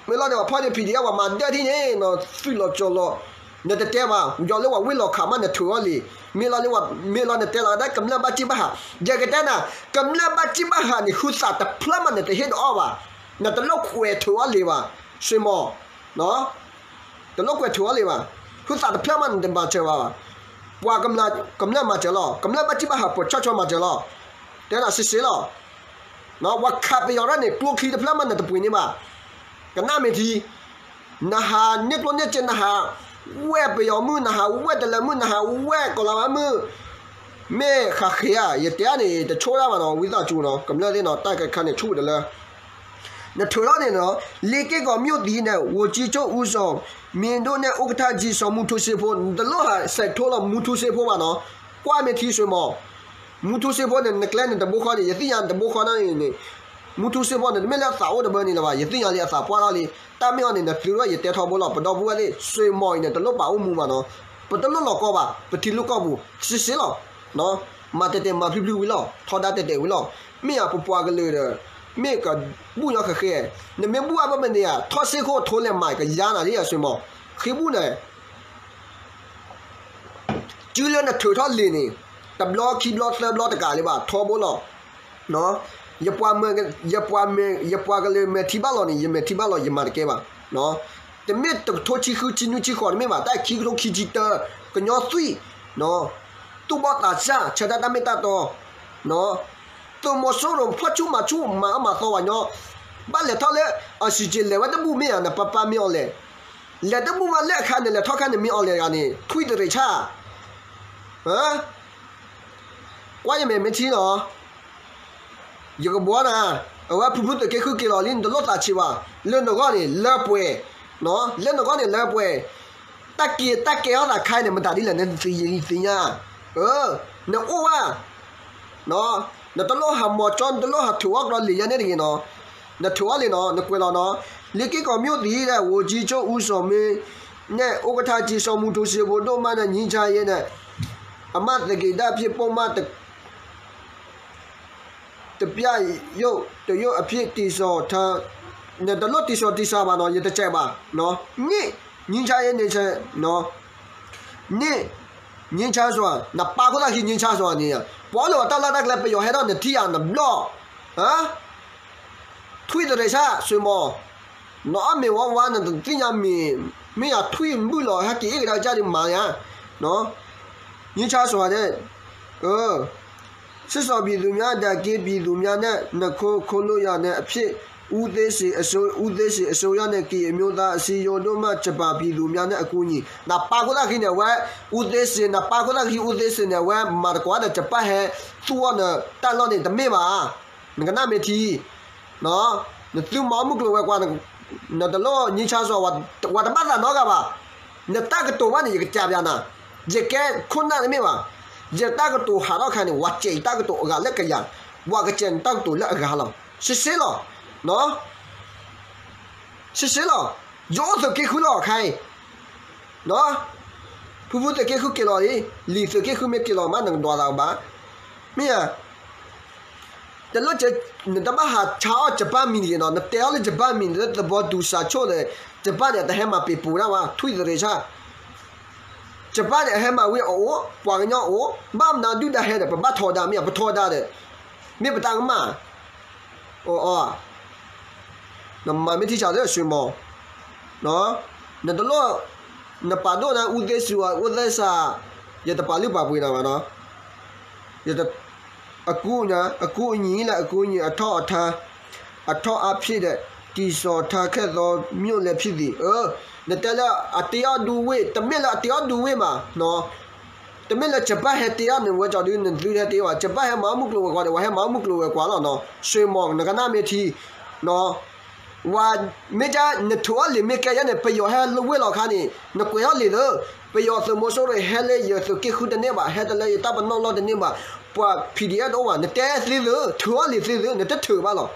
မ့ၢ်လီၤန့ၣ် ပှၤဖီၣ်န့ၢ် ဖံးဒံး အဝဲမၤဒၢထံန့ၣ် နသွံၣ်လီၤကၠီၤလီၤ, နတတဲဘၣ်, ယီၤလၢဝဲဝ့ၢ်လီၤခးမး နထုးအီၤလံာ်, မ့ၢ်လီၤလၢဝဲ မ့ၢ်လီၤနတဲလီၤဒၣ်ကမျၢၢ်ဘၣ်ထံၣ်ဘၣ်ဟး, ယကတဲနၤ, ကမျၢၢ်ဘၣ်ထံၣ်ဘၣ်ဟးန့ၣ် ဟုသးတဖျၢၣ်မး နတဟ့ၣ်ဒီးအီၣ်ဘၣ်, နတလိၣ်ကွဲးထုးအီၤလံာ်ဘၣ်, ဆွေမော်. တလိၣ်ကွဲးထုးအီၤလံာ်ဘၣ်, ဟုသးတဖျၢၣ်မး နတမၤစၢၤဘၣ်ဘၣ်, ပှၤကမျၢၢ်မၤစၢၤလီၤ, ကမျၢၢ်ဘၣ်ထံၣ်ဘၣ်ဟး ပှၤဆီဆီမၤစၢၤလီၤ, တဲနၤစ့စ့လီၤ. ပှၤခးပယီၤရၣ်န့ၣ် ကျိချံတဖျၢၣ်မး နတပှ့ၤန့ၢ်ဘၣ်, ကနၣ်မ့ၢ်ထံ နဟးန့ၢ်ကျိၣ်န့ၢ်စ့ နဟးဝဲပယီၤမုၣ် နဟးဝဲတလၢၤမုၣ် နဟးဝဲကီၤလၤဝါမုၣ်, မ့ၢ်ဃးဃ့ဧါ, ယတဲန့ၣ် တဆိၣ်ဒၣ်ဘၣ်နီၤ ဝံသးစူၤနီၤ, ကမျၢၢ်သ့ၣ်နီၤ တၢ်ကခါန့ၣ်ဆိၣ်တလၢ နထုးထီၣ်န့ၣ်နီၤ, လ့က့ၢ်ကီၤမၠိၣ်သံးန့ၣ် ဝန်ကြီးချုပ် ဦးဇော်မင်းထွန်းန့ၣ် ဥက္ကဋ္ဌကြီး စီၤမူထူစ့ဖိ နတလိၣ်ဟးဆဲးထိလီၤ မူထူစ့ဖိဘၣ်နီၤ, ကွၢ်မ့ၢ်ထံ ဆွေမော်. မူထူစ့ဖိန့ၣ် နကျဲန့ၣ်တဘိဃီန့ၣ် ယသ့ၣ်ညါနတဘိဃီန့ၣ်န့ၣ်, မူထူစ့ဖိန့ၣ် တမ့ၢ်လၢအသးအိၣ်တဘၢန့ၣ်လၢၤဘၣ်, ယသ့ၣ်ညါလံအသးပှၢ်ထီၣ်လံ, တၢ်မ့ၢ်အီၤန့ၣ် နသုဝဲယတဲထီဘိလီၤ, ပဒီပုၢ်ဝဲၢ်သ့ၣ် ဆွေမော်အံၤန့ၣ် တလိၣ်ပာ်အိၣ်မူဘၣ်နီၤ, ပတလိၣ်လီၤကီဘၣ်, ပထံလိၣ်ကီၢ်ပူၤ စ့စ့လီၤ, မၤတဲာ်တဲာ်မၤဖျုဖျုဝံၤလီၤ, ထီဒါတဲာ်တဲာ်ဝံၤလီၤ, မ့ၢ်ဧါ ပပှၤကလုာ်ဒီး မ့ၢ်ကဘူၣ်ညီဃဲဃဲ, နမ့ၢ်ဘူၣ်အါဘၣ်မ့ၢ်န့ၣ်ဧါ, ထီၣ်စ့ၢ်ခိၣ်ထိလဲၤမၤကယါနၤလံဧါ ဆွေမော်, ဃ့ဘူၣ်န့ၣ် စုလၢနထုးထီၣ်လံာ်န့ၣ် တဘျီခံဘျီသၢဘျီတကးလၢၤဘၣ် ထီဘိလီၤ. ယပှၤမၢ, ယပှၤမၢ, ယပှၤကလုာ်မဲာ်ထံဘၣ်လီၤန့ၣ် ယမဲာ်ထံဘၣ်လီၤ ယမၤတကဲဘၣ်. တမ့ၢ်တကထိဆံဃုဆံနွံဆံဃိးတမ့ၢ်ဘၣ် တၢ်ခံကထိခံဆံတၢ, ကညီသွံၣ်, သူၣ်ဘီၣ်သးစၢ် ဆၢတၢ်တၢ်မ့ၢ်တၢ်တီ, သုးမီၤစိရိၤဖီၣ်ဆူၣ်မၤဆူၣ်မၤအၢမၤသီဝဲညီ, ဘၣ်လဲၤထီၣ်လၢ အီစံၣ်က့ၤ လဲၤဝဲတဘူၣ်မ့ၢ်ဧါ နပၢ်ပၢ်မ့ၢ်အီၤလဲၣ် လဲၤတဘူၣ်မးလၢအခါန့ၣ် လဲၤထီၣ်ခါန့ၣ်မ့ၢ်အီၤလဲၣ်ဂၤန့ၣ် ထွံၣ်တရံးဆၣ်, ကွၢ်ယမဲာ်မ့ၢ်ထံလီၤ. ယကဘှီနၤ, အဝဲဖုဖုသုးက့ဃုက့ၤလီၤလံ နတလိၣ်သးဆံးဘၣ်, လၢနဂီၢ်န့ၣ်လၢပှဲၤ, လၢနဂီၢ်န့ၣ်လၢပှဲၤ, တၢ်က့ၤတၢ်ကဲထီၣ်သးခါအံၤန့ၣ် မတၤဒ်လဲၣ် နသ့ၣ်ညါ, နအိၣ်ဘၣ် နတလိၣ်ဟးမီၤကၠီ နတလိၣ်ဟးထုးအီၣ်ကျီလံာ်ယဲန့ၣ်တဂ့ၤနီၤ, နထုးအီၣ်လံာ်နီၤ နကွဲးလီၤနီၤ, လ့က့ၢ်ကီၤမၠိၣ်သံးဒီး ဝန်ကြီးချုပ် ဦးဇော်မင်းထွန်းန့ၣ် ဥက္ကဋ္ဌကြီး စီၤမူထူစ့ဖိ ဒိၣ်မးန့ၣ် ငြိမ်းချမ်းရေးန့ၣ် အမှတ်သင်္ကေတဖြင့် ပုဒ်မ တစ်ပြရုပ်တစ်ရုပ်အဖြစ် တည်ဆောက်ထား, နတလိၣ်တံၢ်စီၤတံၢ်စၤဘၣ်နီၤ ယတစဲးဘၣ်, န့ၣ် ငြိမ်းချမ်းရေးန့ၣ် န့ၣ် ငြိမ်းချမ်းစွာ နပာ်ခိၣ်သၣ်ခံ ငြိမ်းချမ်းစွာန့ၣ် ပှၤလၢအတၢ်လီၢ်တၢ်ကျဲ ပယီၤဟဲထီၣ်နထံၣ်ဧါ နဘျီၣ်, ထွံၣ်တရံးဆၣ် ဆွေမော်, နအီၣ်မ့ၤဝါဝါ နတသ့ၣ်ညါမ့ၤ, မ့ၢ်ယထွံၣ်ဘုၣ်လီၤ ဟဲက့ၤအ့ၣ်ကဒါကစၢ်ဒ်မၤယါ, ငြိမ်းချမ်းစွာန့ၣ် စစ်ကောင်စီပြည်သူ့စစ်တပ်က ပြည်သူ့စစ်တပ်နဲ့ နခိုးခိုးလို့ရန်နဲ့အဖြစ် ဦးသိန်းစိန်အစိုးရ ဦးသိန်းစိန်အစိုးရနဲ့ ကရင်အမျိုးသားအစည်းအရုံးတို့မှ ဂျပန်ပြည်သူများနဲ့ အကူအညီ နပာ်ခိၣ်သၣ်ခံန့ၣ် အဝဲ ဦးသိန်းစိန် နပာ်ခိၣ်သၣ်ခံ ဦးသိန်းစိန်န့ၣ် အဝဲမၤသကိးဒီး ဂျပန်ဟဲသူၣ်အီၣ်နတၢ်လီၢ်န့ၣ် တမ့ၢ်ဘၣ်, နကနၣ်မ့ၢ်ထံ နသုမၤအီၣ်မုၢ်ကျိၤဝဲၤကွာ် နတလိၣ် ငြိမ်းချမ်းစွာ ဝဲတဘၣ်သးနီတဂၤဘၣ်, နတၢ်ကတိၤဘၣ်န့ၣ် ယကစံးပျၤနၤ, ယကဲခိၣ်နၢ်တမ့ၢ်ဘၣ်, ယတၢ်ကတိၤဟးထီၣ်ခါန့ၣ် ဝဲစဲးယတၢ်ကတိၤအဂၤလၢကယၤ, ဝဲကစဲးနတၢ်ကတိၤလၢအဂၤလီၤ, စ့စ့လီၤ, စ့စ့လီၤ, ယအိၣ်သုးက့ဃုလီၤခါအံၤ ဖုဖုသုးက့ဃုက့ၤလီၤလံ, လံာ်သုးက့ဃုမ့ၢ်က့ၤလီၤမး နကဒွးသးကဘၣ်, မ့ၢ်ဧါ, တလိၣ် နတဘၣ်ဟးဆါအီၣ် ဂျပန်မံၤတဂ့ၤနီၤ, နတဲအီၤလၢ ဂျပန်မံၤ လၢသဘောတူစာချုပ်န့ၣ် ဂျပန်န့ၣ် တဟဲမၤပ့ၤပူၤဒၣ်ဝဲ ထွံၣ်တရံးဆၣ်, ဂျပန်န့ၣ် အဟဲမၤဝံၤအအိၣ် ပှၤကညီအိၣ် ဘၣ်မနုၤဒုၣ်ဒါဟဲဒီး ပဘၣ်ထီဒါမ့ၢ်ဧါ, ပထီဒါဒီး မ့ၢ်ပတၢ်ကမၣ် အီၤ နမၤမ့ၢ်ထံဆးလၢအဆွေမီၤ, နတလိၣ် နပာ်ဒိၣ်နၤ ဦးသိန်းစိန် ဦးသိန်းစိန် ယတပာ်လုၢ်ပာ်ပှ့ၤနၤဘၣ်နီၤ, အကူအညီ အကူအညီလၢ အကူအညီ အထောက်အထား အထောက်အထားဖြင့် တည်ဆောက်ထားခဲ့သော မြို့လည်းဖြစ်သည်, နတဲလၢအတ့အီၣ်ဒူဝ့ၢ် တမ့ၢ်လၢအတ့အီၣ်ဒူဝ့ၢ်မး တမ့ၢ်လၢ ဂျပန်ဟဲတ့အီၣ်န့ၣ် ဝဲကီးဒုး နသုတဟဲတ့အီၣ်ဘၣ်, ဂျပန်ဟဲမၤအီၣ်မုၢ်ကျိၤဝဲၤကွာ်န့ၣ် ဝဲဟဲမၤအီၣ်မုၢ်ကျိၤဝဲၤကွာ်လီၤနီၤ, ဆွေမော် နကနၣ်မ့ၢ်ထံ ဝဲ မ့ၢ်က နထုးအီၣ်လံာ်မ့ၢ်ကဲယဲန့ၣ် ပယီၤဟဲလၢဝ့ၢ်လီၤခါန့ၣ် နကွဲးအီၣ်လံာ်သၢ, ပယီၤသုးမီၤစိရိၤဟဲလၢယသုးက့ဃုတန့ၢ်ဘၣ်, ဟဲတလၢယတၢ်ပနီၣ်လီၢ်တန့ၢ်ဘၣ်, ပှၤ PDF တအိၣ်ဘၣ်, နတဲသ့သၢ, ထုးအီၣ်လံာ်သ့သၢ, နတထုးဘၣ်လီၤ.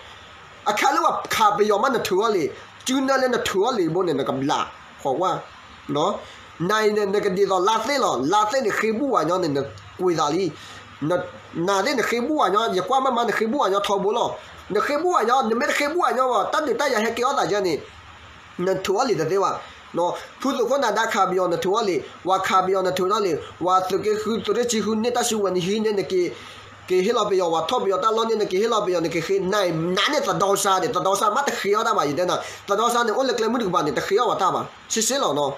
အခါလၢပှၤခးပယီၤမးနထုးအီၣ်လံာ်, စုနၢလၢနထုးအီၣ်လံာ်ဘိန့ၣ် နကဘျး ဃီၤဝါ နၤအံၤန့ၣ် နကဒ်သိးလါသ့ၣ်လီၤ. လါသ့ၣ်န့ၣ် ဃ့ဘူၣ်ဝဲညီန့ၣ် နကွံာ်သးလံ. နၤသ့ၣ်နဃ့ဘူၣ်ဝဲညီ, ယကွၢ်မ့ၢ်မး နဃ့ဘူၣ်ဝဲညီထီဘိလီၤ. နဃ့ဘူၣ်ဝဲညီ, နမ့ၢ်တဃ့ဘူၣ်ဝဲညီဘၣ်, တၢ်ဒုးတၢ်ယၤဟဲက့ၤအီၣ်သးယဲန့ၣ် နထုးအီၣ်လံာ်တသ့ဘၣ်. ဖုသုးခိၣ်နၤဒါခးပယီၤ နထုးအီၣ်လံာ်, ဝၤခးပယီၤ နထုးထီၣ်လံာ်, ဝၤသုးက့ဃု သုးရ့ၣ်ဆံဃုန့ၢ်တၢ်စုကဝဲၤနဟံးန့ၣ် နက့ၤ က့ၤဟ့ၣ်လီၤပယီၤ, ဝၤထီၣ်ပယီၤတၢ်လီၢ်န့ၣ် နက့ၤဟ့ၣ်လီၤပယီၤ, နက့ၤဃ့, နၤန့ၣ် သဒီစါန့ၣ်, သဒီစါမးတဃ့အီၣ်တၢ်ဘၣ် ယတဲနၤ, သဒီစါန့ၣ် အိၣ်လၢကျဲမုၢ်တကပၤန့ၣ် တဃ့အီၣ်ဝဲတၢ်ဘၣ်, ရှဲရှဲလီၤနီၤ.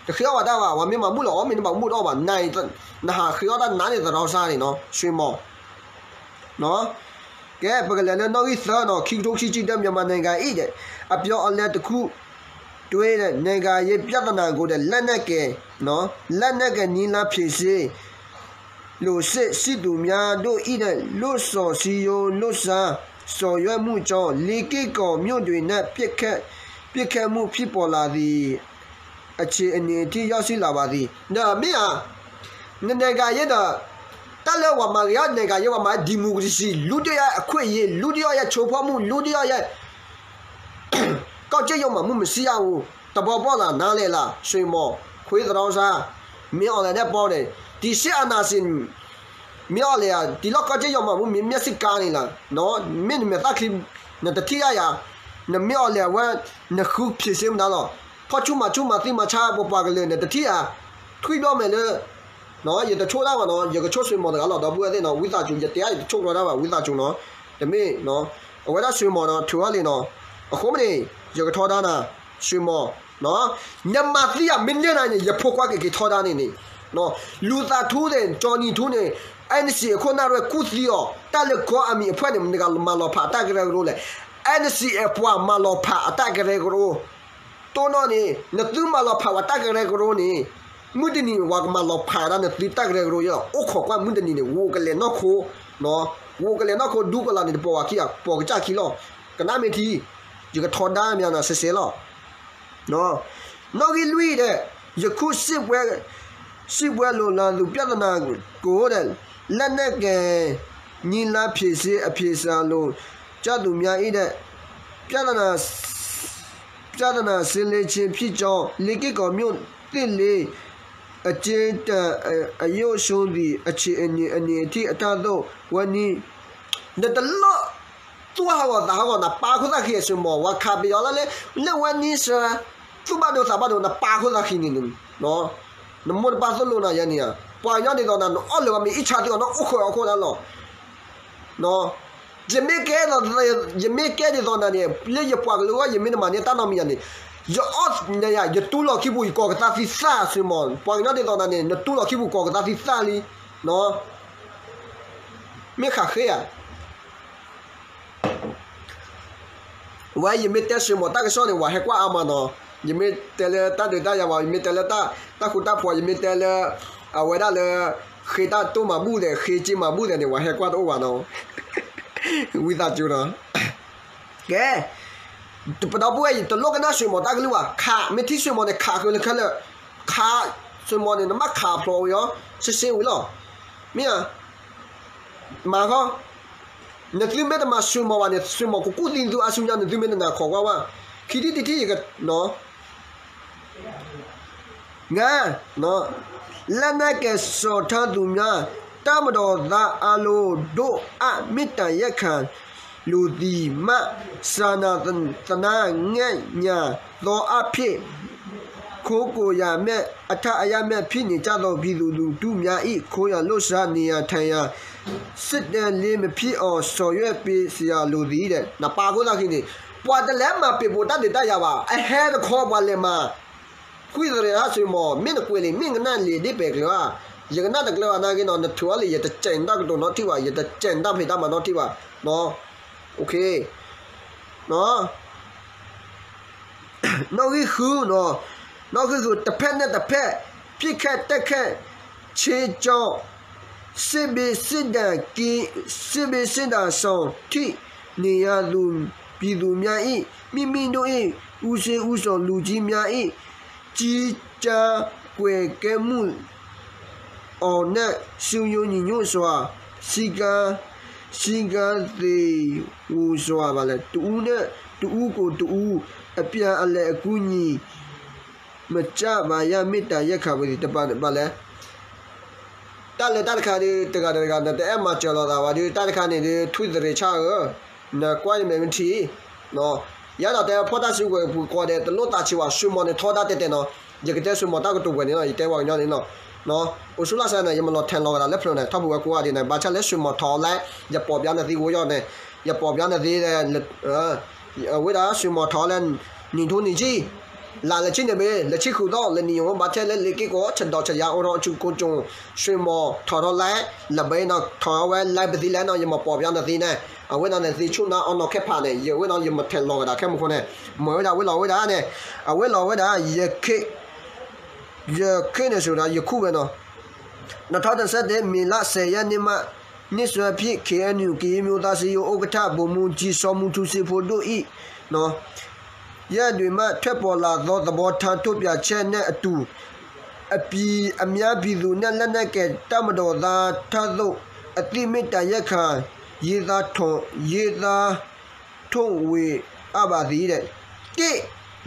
တဃ့အီၣ်ဝဲတၢ်ဘၣ်, ဝၤမ့ၢ်မၤဘူၣ်လီၤအီၤ မ့ၢ်နဘၣ်ဘူၣ်တအီၣ်ဘၣ်, နဟးဃ့အီၣ်တၢ်နၤန့ၣ် သဒီစါန့ၣ်နီၤ ဆွံမီၤ ကဲ ပကလဲၤလၢနီၣ်ဂံၢ်သၢနီၤ, ခံကထိခံဆံတၢ မြန်မာနိုင်ငံအံၤဒီး အပြောင်းအလဲတစ်ခု တွဲဒီး နိုင်ငံရေးပြဿနာကိုဒီး လက်နက်ကိုင် လက်နက်ကိုင်နည်းလမ်းဖြေရှင်း လိုစိတ်ရှိသူများတို့၏ ဒီး လွှတ်တော်စည်းရုံးလှုပ်ရှားဆောင်ရွက်မှုကြောင့် လေးက့ကော်မြို့တွင်း ပစ်ခတ်မှုဖြစ်ပေါ်လာသည့် အခြေအနေထိရောက်ရှိလာပါသည်. နမ့ၢ်ဧါ, န နိုင်ငံရေးဒီး တၢ်လၢပှၤမၤဂ့ၤအီၤ နိုင်ငံရေး ပှၤမၤ democracy လူတယီၢ်အခွင့်အရေး လူတယီၢ်အချိုးဖောက်မှု လူတယီၢ်အ ကောက်ကျစ်ရုံးမှာ မုမစည်းရဦး သဘောပေါက်လား နားလည်လား ဆွေမော် ခွေးသရောင်းစား မင်းအောင်လှိုင်နဲ့ပေါင်းတယ် ဒီစစ်အာဏာရှင် မင်းအောင်လှိုင် ဒီလောက်ကောက်ကျစ်ရုံးမှာ မင်းမျက်စိကန်းနေလား မင်းနမဲာ်သၣ်ချံ နတထံၣ်ရယၤ နမင်းအောင်လှိုင် အဝဲ နဃုဖြေရှင်းမတၤလီၤ ဖီၣ်ဆူၣ်မၤဆူၣ်မၤသံမၤဆါ ပပှၤကလုာ် နတထံၣ်ဧါ ထွံၣ်ဘျီမဲာ်လၢ ယတဆိၣ်တၢ်ဘၣ်နီၤ ယကဆိၣ်ဆွေမော်တဂၤလီၤ ဒီပုၢ်ဝဲၢ်သ့ၣ်နီၤ ဝံသးစူၤ ယတဲအါ ယတဆိၣ်ကီတၢ်ဘၣ် ဝံသးစူၤနီၤ တမ့ၢ် အဝဲဒၣ်ဆွေမော်နီၤ ထုးအီၣ်လံနီၤ အဃိမ့ၢ်န့ၣ် ယကထီဒါနၤ ဆွေမော် နမၤသံယၤမ့ၢ်န့ၢ်နၤန့ၣ် ယဖိခွါက့ၤက့ၤထီဒါန့ၣ်န့ၣ် လူသးထူန့ၣ် ကၠီနံၤထူန့ၣ် အဲၣ်အၣ်စံၣ်အခိၣ်နၢ်ရဲၣ်ကူၣ်သံအီၤ တၢ်လၢကီၢ်အမံၤအဖှဲၣ်န့ၣ် နကမၤလီၤဖးအတၢ်ကရၢကရိလဲၣ် အဲၣ်အၣ်စံၣ်အပှၤမၤလီၤဖးအတၢ်ကရၢကရိ တိၢ်နီၣ်န့ၣ် နသုမၤလီၤဖးဝဲတၢ်ကရၢကရိန့ၣ် မုၢ်တနံၤန့ၣ် ပှၤကမၤလီၤဖးဒၣ်နသုတၢ်ကရၢကရိယဲလီၤ အိၣ်ခိးကွၢ်မုၢ်တနံၤန့ၣ် ဂိၤကလဲၤနီၢ်ခိ ဂိၤကလဲၤနီၢ်ခိ ဒူကလၤန့ၣ် တပိာ်ဝဲခံဂၤ ပိာ်ကစၢ်ခံလီၤ ကနၣ်မ့ၢ်ထံ ယကထီဒါမ့ၢ်နၤစဲးစဲးလီၤ နီၣ်ဂံၢ်လွံၢ်ဒီး ယခုစစ်ပွဲ စစ်ပွဲလိုလာသူပြဿနာကိုတဲ့ လက်နက်ကိုင်နည်းလမ်းဖြေရှင်းအဖြေရှာလို့ ကျသူများ၏တဲ့ ပြဿနာ ပြဿနာရှင်းလင်းခြင်းဖြစ်ကြောင်း လေးက့ကော်မြို့သစ်လေး အကျဉ်းတန်အရုပ်ဆိုသည် အခြေအနေအနေအထိအထသို့ ဝဲနည်း နတလီၢ် သူၣ်ဟးဂီၤသးဟးဂီၤ နပာ်ခိၣ်သးခံအစိမီၤ ဝဲခးပယီၤလၢလၢ လၢဝဲနံၣ်စၢၤ သူၣ်ဘၣ်ဒိသးဘၣ်ဒိ နပာ်ခိၣ်သးခံန့ၣ် နမိၢ်နပၢ်သိၣ်လိနၤယဲန့ၣ် ပှၤကညီဒ်သိးနၤ နအီၣ်လၢၤဘၣ်မ့ၢ်အံၣ်ဆါသ့ၣ်အီၤ နအိၣ်ဃုာ်အီၣ်ခိၣ်ဒၣ်လီၤ ယမ့ၢ်ကဲ ယမ့ၢ်ကဲဒ်သိးနၤန့ၣ် လၢယပှၤကလုာ်အဂီၢ် ယမ့ၢ်တမၤန့ၢ်တၢ်နီတမံၤယၤန့ၣ် ယအီၣ်နၤယၤ ယတူၢ်လီၤခံပူၤ ယကိးကသါသံသၣ်အစိမီၤ ပှၤကညီဒ်သိးနၤန့ၣ် နတူၢ်လီၤခံပူၤ ကိးကသါသံသၣ်လံ မ့ၢ်ဃးဃ့ဧါ ဝဲယမ့ၢ်တဲဆွေမော်တၢ်ကစီၣ်န့ၣ် ဝဲဟဲကွၢ်အါမးနီၤ ယမ့ၢ်တဲလၢတၢ်ဒုးတၢ်ယၤဘၣ် ယမ့ၢ်တဲလၢတၢ်ဃူတၢ်ဖိး ယမ့ၢ်တဲလၢ အဝဲဒၣ်လၢ ဃ့တၢ်တိၢ်မၤဘူၣ်ဒီး ဃ့က့မၤဘူၣ်ဒီးန့ၣ် ဝဲဟဲကွၢ်တအိၣ်ဘၣ်နီၤ ဝံသးစူၤနီၤ ကဲ ပဒီပုၢ်ဝဲၢ် တလိၣ်ကနၣ်ဆွေမော်တၢ်ကလုၢ်ဘၣ် ခး မ့ၢ်ထံၣ်ဆွေမော်န့ၣ် ခးဃုာ်လၢခဲလၢာ် ခး ဆွေမော်န့ၣ် နဘၣ်ခးဖျိးဝံၤအီၤ ရှဲရှဲဝံၤလီၤ မ့ၢ်ဧါ မၤဃီ နသုမ့ၢ်တမၤဆွေမော်ဘၣ်န့ၣ် ဆွေမော်ကကူၣ်သံနသုအါဆူညါ နသုမ့ၢ်တနာ်ခိးကွၢ်ဝဲ ခံထံၣ်တထံၣ်ယကနီၤ ငါး လက်နက်ကိုင်စော်ထန်းသူများ တပ်မတော်သားအားလုံး ဒိအပ်မေတ္တာရပ်ခံလိုသည်မှ စာနာသနားငဲ့ညှာသောအားဖြင့် ခိုးကိုရာမဲ့ အထပ်အယပ်မဲ့ ဖြစ်နေကြသော ပြည်သူလူထုများ၏ ခိုးရာလှုပ်ရှား နေရာထိုင်ရာ စစ်တမ်းလေး မဖြစ်အောင် ဆောင်ရွက်ပေးစရာလိုသည် နပာ်ခိၣ်သးခံန့ၣ် ပှၤတလဲၤမၤပ့ၤပိာ်တၢ်ဒုးတၢ်ယၤဘၣ် အဟဲတခီပှၤလဲၤမၤ ခွံသရ့ဟးဆွေမော် မ့ၢ်နကွဲးလံာ် မ့ၢ်ကနၣ်လံာ်ဒ့ပဲာ်ကျၢၤဧါ ယကနၣ်တကျၢၤဘၣ်နာ်က့နီၤ နထုးအီၣ်လံာ် ယတစဲးနတၢ်ကတိၤနီတထံၣ်ဘၣ် ယတစဲးနတၢ်ဖံးတၢ်မၤနီတထံၣ်ဘၣ် နီၣ်ဂံၢ်ဃုနီၤ နီၣ်ဂံၢ်ဃု တဖက်နဲ့တဖက် ပစ်ခတ်တိုက်ခိုက်ခြင်းကြောင့် စစ်ဘေးစစ်ဒဏ်ကင်း စစ်ဘေးစစ်ဒဏ်ရှောင် ထိနေရသူ ပြည်သူများ၏ မိမိတို့၏ ဦးစီးဦးဆောင်လူကြီးများ၏ ကြီးကြပ်ကွပ်ကဲမှု အောင်နဲ့ စည်းရုံးညီညွတ်စွာ စည်းကမ်း စည်းကမ်းသေဝူစွာ ဘာလဲ တစ်ဦးနဲ့တစ်ဦးကိုတစ်ဦး အပြန်အလှန်အကူအညီ မကြၢးဘၣ်ယၤ မ့ၢ်တၢ်ယဲၢ်ခါဝံၤ တဘၣ်ဘၣ်လဲၣ်. တၢ်လၢတၢ်တခါဒီး တဂၤတဂၤ နတအဲၣ်မၤစၢၤလိာ်သးဘၣ်ဒီး တၢ်တခါန့ၣ်ဒီး ထွံၣ်သရ့ၤဆၣ်ဧၢ, နကွၢ်ယမဲာ်မ့ၢ်ထံ, ယအဲၣ်ဒိးတဲဖီၣ်တၢ်စုကဝဲၤပူၤကိးဂၤဒဲး တလိၣ်သးဆံးဘၣ် ဆွံမီၤန့ၣ်ထီဒါတဲာ်တဲာ်နီၤ, ယကတဲဆွံမီၤတၢ်ကတိၤဝဲန့ၣ်လီၤ, ယတဲပှၤကညီန့ၣ်လီၤ. အိၣ်ဆူၣ်လၢ်စၢ်န့ၣ် ယမၤလီၤထဲလီၤကဒီးလၢဖျၢၣ်န့ၣ် ထီၣ်ပူၤဝဲကိးဂၤဒဲးန့ၣ် ဘၣ်ဆၣ်လၢဆွံမီၤထီလဲၣ်, ယပိာ်ပျါနသ့ဝဲယီၤန့ၣ်, ယပိာ်ပျါနသ့ အဝဲဒၣ်ဆွံမီၤထီလဲၣ်, နံၤထူနံၤကံၢ်, လၢလၢဆံန့ၣ်ဘၣ် လၢဆံဃုာ်သီ လၢနံၤယိၤဘၣ်ထဲလၢလ့ၤက့ၢ်ကီး ဆဒိးဆဒၢအိၣ်ထီၣ်ဆူကိကၠိ, ဆွံမီၤထီထီလဲၣ်, လၢဘဲနီၤ ထီထီဝဲလဲၣ်ပသံလဲၣ်နီၤ ယမၤပိာ်ပျါနသ့န့ၣ်, အဝဲနီၤန့ၣ်သ့ဆူၣ်နါအီနီၤခဲဖးန့ၣ် ယဝဲနီၤ ယမၤထဲလီၤကဒီးခဲမုၢ်ခိၣ်န့ၣ်, မ့ၢ်ဝဲဒၣ်ဝဲလီၤဝဲဒၣ်န့ၣ်, အဝဲလီၤဝဲဒၣ် ယ ယခ့န့ၣ်စံးဝဲဒၣ် ယခူၣ်ဝဲနီၤ, နထီၣ်တဆၢတ့ၢ် မ့ၢ်လါစဲးယဲၢ်န့ၣ်မး, န့ဆၢဖံး ခ့ၣ်အဲၣ်ယူၣ် ကယံၤမၠိသးစံယိၤ အိၣ်ကထၣ် ဗိုလ်မှူးကြီး စီၤမူထူစ့ဖိဒိၣ်အံၤ, ယဲၢ်ဒွံၣ်မး ထွက်ပေါ်လာသော သဘောထားထုတ်ပြန်ချက်နဲ့အတူ အပြည် အများပြည်သူနဲ့ လက်နက်ကိုင်တပ်မတော်သား ထပ်သို့ အသိမိတ္တရပ်ခံ ရေးသားထုတ် ရေးသား ထုတ်ဝေအပ်ပါသည်တဲ့။ တစ်၊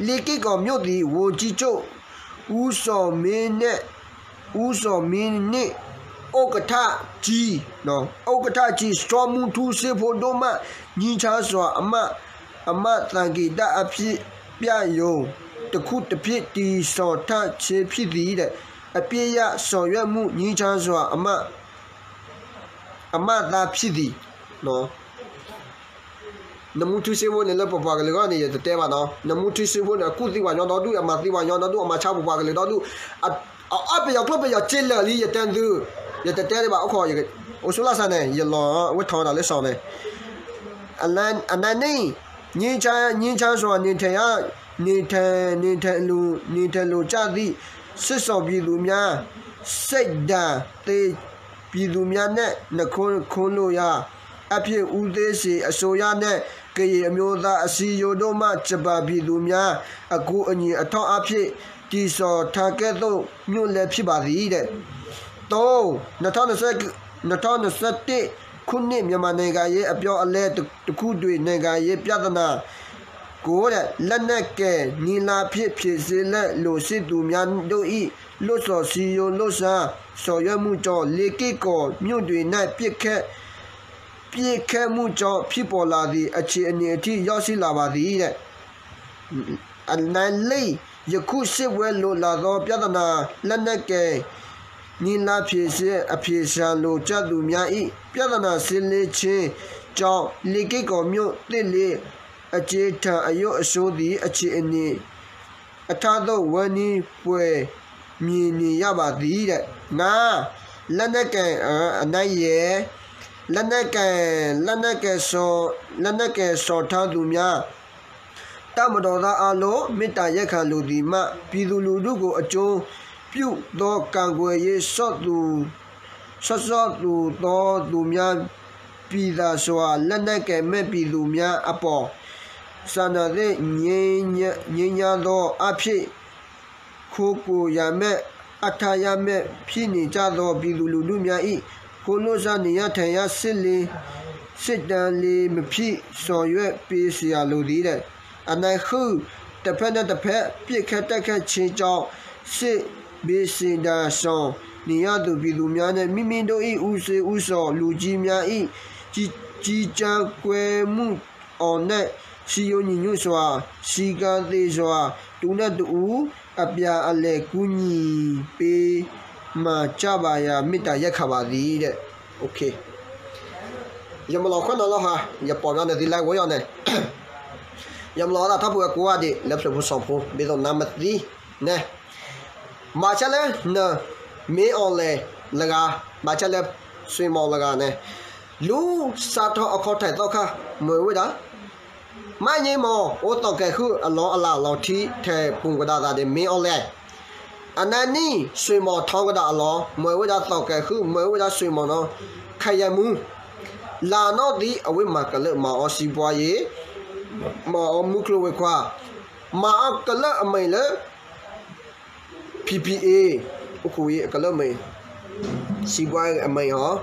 လေးက့ကော်မြို့သည် ဝန်ကြီးချုပ် ဦးဇော်မင်းနဲ့ ဦးဇော်မင်းနှင့် ဥက္ကဋ္ဌကြီး နော်၊ ဥက္ကဋ္ဌကြီး စောမူထူးစ့ဖိဒိၣ်မှ ငြိမ်းချမ်းစွာ အမှတ် အမှတ်သင်္ကေတအဖြစ် ပြရုံတစ်ခုတစ်ဖြစ် တည်ဆောင်ထားခြင်းဖြစ်သည်တဲ့။ အပစ်ရပ်ဆောင်ရွက်မှု ငြိမ်းချမ်းစွာ အမှတ် အမှတ်သားဖြစ်သည် နော်။ နမူထူစ့ဖိန့ၣ် လၢပပှၤကလုာ်အဂီၢ်န့ၣ် ယတတဲဘၣ်နီၤ. နမူထူစ့ဖိန့ၣ် အကူၣ်သံပှၤကညီဒီဒူၣ်, အမၤသံပှၤကညီဒီဒူၣ်, အမၤဆါပပှၤကလုာ်ဒီဒူၣ်, အအီၣ်ပယီၤကျိၣ်ပယီၤစ့လၢာ်လံ ယတဲသု, ယတတဲဒံးဘၣ် အိၣ်ခိး အိၣ်ဆူၣ်လၢ်စၢ်န့ၣ် ယလီၤဝဲထီၣ်ဝဲဒၣ်လၢစီၤန့ၣ် အန အန နှစ် ငြိမ်းချမ်း ငြိမ်းချမ်းစွာ နေထိုင်ရ နေထိုင် နေထိုင်လို နေထိုင်လိုကြသည့် စစ်ရှောင်ပြည်သူများ စိတ်ဒဏ်သင့်ပြည်သူများနဲ့ နှိမ်းနင်းလိုရာအဖြစ် ဦးသိန်းစိန်အစိုးရနဲ့ ကရင်အမျိုးသားအစည်းအရုံးတို့မှ ဂျပန်ပြည်သူများအကူအညီအထောက်အပံ့ တည်ဆောက်ထားကဲ့သို့မြို့လည်းဖြစ်ပါသည်တဲ့။ သုံး၊ နှစ်ထောင့်နှစ်ဆယ့် နှစ်ထောင့်နှစ်ဆယ့်တစ်ခုနှစ် မြန်မာနိုင်ငံရေးအပြောင်းအလဲတစ်ခုတွင် နိုင်ငံရေးပြဿနာကိုတဲ့ လက်နက်ကိုင်နည်းလမ်းဖြင့် ဖြေရှင်းလက်လိုချင်သူများတို့၏ လှုံ့ဆော်စည်းရုံးလှုပ်ရှားဆောင်ရွက်မှုကြောင့် လေးက့ကော်မြို့တွင်၌ ပစ်ခတ် ပစ်ခတ်မှုကြောင့် ဖြစ်ပေါ်လာသည့်အခြေအနေအထိ ရောက်ရှိလာပါသည်တဲ့။ အန လေး၊ ယခုစစ်ပွဲလိုလာသောပြဿနာ လက်နက်ကိုင်နည်းလမ်းဖြေရှင်း အဖြေရှာလိုကြသူများ၏ ပြဿနာရှင်းလင်းခြင်းကြောင့် လေးက့ကော်မြို့သစ်လေး အကျဉ်းထောင်အရုပ်အဆိုးသည် အခြေအနေအထက်သို့ ဝဲနည်းပွေမြင်နေရပါသည်တဲ့။ ငါး၊ လက်နက်ကိုင် အန ယဲၢ်၊ လက်နက်ကိုင် လက်နက်ကိုင်ဆောင် လက်နက်ကိုင်ဆောင်ထားသူများ တပ်မတော်သားအားလုံး မေတ္တာရပ်ခံလိုသည်မှ ပြည်သူလူထုကို အကျိုးပြုသော ကာကွယ်ရေး စောင့်သူ စောင့်ရှောက်သူသောသူများ ပြည်သာစွာ လက်နက်ကိုင်မဲ့ပြည်သူများအပေါ် စာနာသည့် ငြိမ်းငြိမ်းချမ်းသောအားဖြင့် ခိုကိုရာမဲ့ အားထားရမဲ့ ဖြစ်နေကြသော ပြည်သူလူထုများ၏ ကိုယ်လုပ်စားနေရထိုင်ရ စစ်လေး စစ်တမ်းလေး မဖြစ် ဆောင်ရွက်ပေးเสียလိုသည်တဲ့။ အန ဃု၊ တစ်ဖက်နဲ့တစ်ဖက် ပစ်ခတ်တိုက်ခိုက်ခြင်းကြောင့် စစ် ပေးစင်တာဆောင်နေရသူပြည်သူများနဲ့ မိမိတို့၏ ဦးစိမ်းဦးဆောင်လူကြီးများ၏ ကြီးကြီးကျယ်ကွဲမှုအောင်နဲ့ စည်းရုံးညီညွတ်စွာ စည်းကမ်းသေစွာ တစ်ဦးနဲ့တစ်ဦး အပြန်အလှန်ကူညီပေးမှာ ကြပါရန် မေတ္တာရပ်ခံပါသည်တဲ့။ ယမၤလီၤခွဲးနီၤလီၤဟါ, ယပိာ်ဘၣ်နသ့လၢဝဲယီၤန့ၣ် ယမၤလီၤဝဲဒၣ်ထီၣ်ပဝဲကိးဂၤဒဲး လၢဖျၢၣ်ဖိစီၤဖိ ဒ်သိးနမၤသ့န့ၣ်, ဘၣ်ဆၣ်လၢန မင်းအောင်လှိုင် လၢဂၤ, ဘၣ်ဆၣ်လၢ ဆွေမောင် လၢဂၤန့ၣ်, လူၤစးထီၣ်အခီၣ်ထံးသီခါ မ့ၢ်ဝဲဒၣ် မ့ၢ်ညါမ့ၢ် အိၣ်သီၣ်ကဲၤဃုာ်အလီၢ်အလၤလီၤထံ ထဲပူၤကဒါသးဒ် မင်းအောင်လှိုင်, အနံၤန့ၣ် ဆွေမောင် ထီကဒါအလီၢ် မ့ၢ်ဝဲဒၣ်သီၣ်ကဲၤဃုာ် မ့ၢ်ဝဲဒၣ်ဆွေမောင်နီၤ ခယဲမူ လၢနီၢ်သံအဝဲမၤကလၢာ်မၤအီၤ စီးပွားရေး, မၤအီၤမုၢ်ကျိၤဝဲၤကွာ်, မၤအီၤကလၢာ်အမဲာ်လၢ ဖံဖံအ့, အိၣ်ခိးအံၤအကလၢာ်မဲာ်, စီးပွားရေးအမဲာ်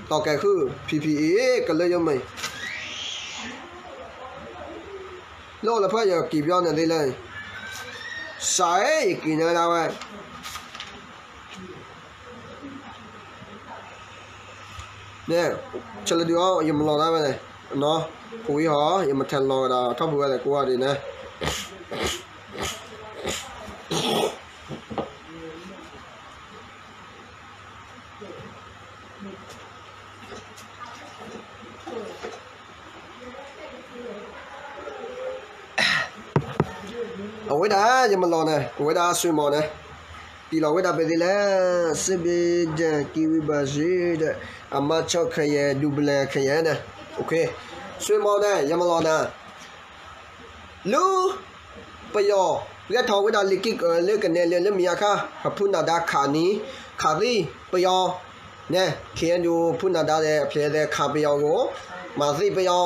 အီၤ, သီၣ်ကဲၤဃုာ် ဖံဖံအ့ ကလၢာ်ယမဲာ် လၢအလၢဖဲယက့ၤပျီန့ၣ်သ့လၢ စးဧၢ ယက့ၤနၤဒၣ်ဝဲ န့ၣ် ဆၢလၢဒုးအီၤ ယမၤလီၤဒၣ်ဝဲန့ၣ် နီၤ ပဝံဟီ ယမၤထဲးလီၤကဒီး ထီၣ်ပူၤဝဲဒၣ်ကိးဂၤဒဲးန့ၣ် အဝဲဒၣ် ယမၤလီၤန့ၣ် အဝဲဒၣ် ဆွေမောင် န့ၣ် တ့ၢ်လီၤဝဲဒၣ်ဖဲသ့လဲၣ် စ့ဘ့ဒဲး ကံဝံဘၣ်စ့ဒီး အမါဆီၣ်ခဲယဲ ဒူဘလဲခဲယဲန့ၣ် ဆွေမောင် န့ၣ် ယမၤလီၤနၤ လၢ ပယီၤ ဂဲၤထီၣ်ဝဲဒၣ်လံာ်က့ၢ်ကီလၢကနဲလၢလၢမံၤအခါ ဟၢဖုနၢ်ဒါခးနံၤ ခးသံ ပယီၤ န့ၣ် ခ့ယဲၢ်ဒူ ဖုနၢ်ဒါဒီးအဖျဲၣ်သဲးခးပယီၤအဂီၢ် မၤသံပယီၤ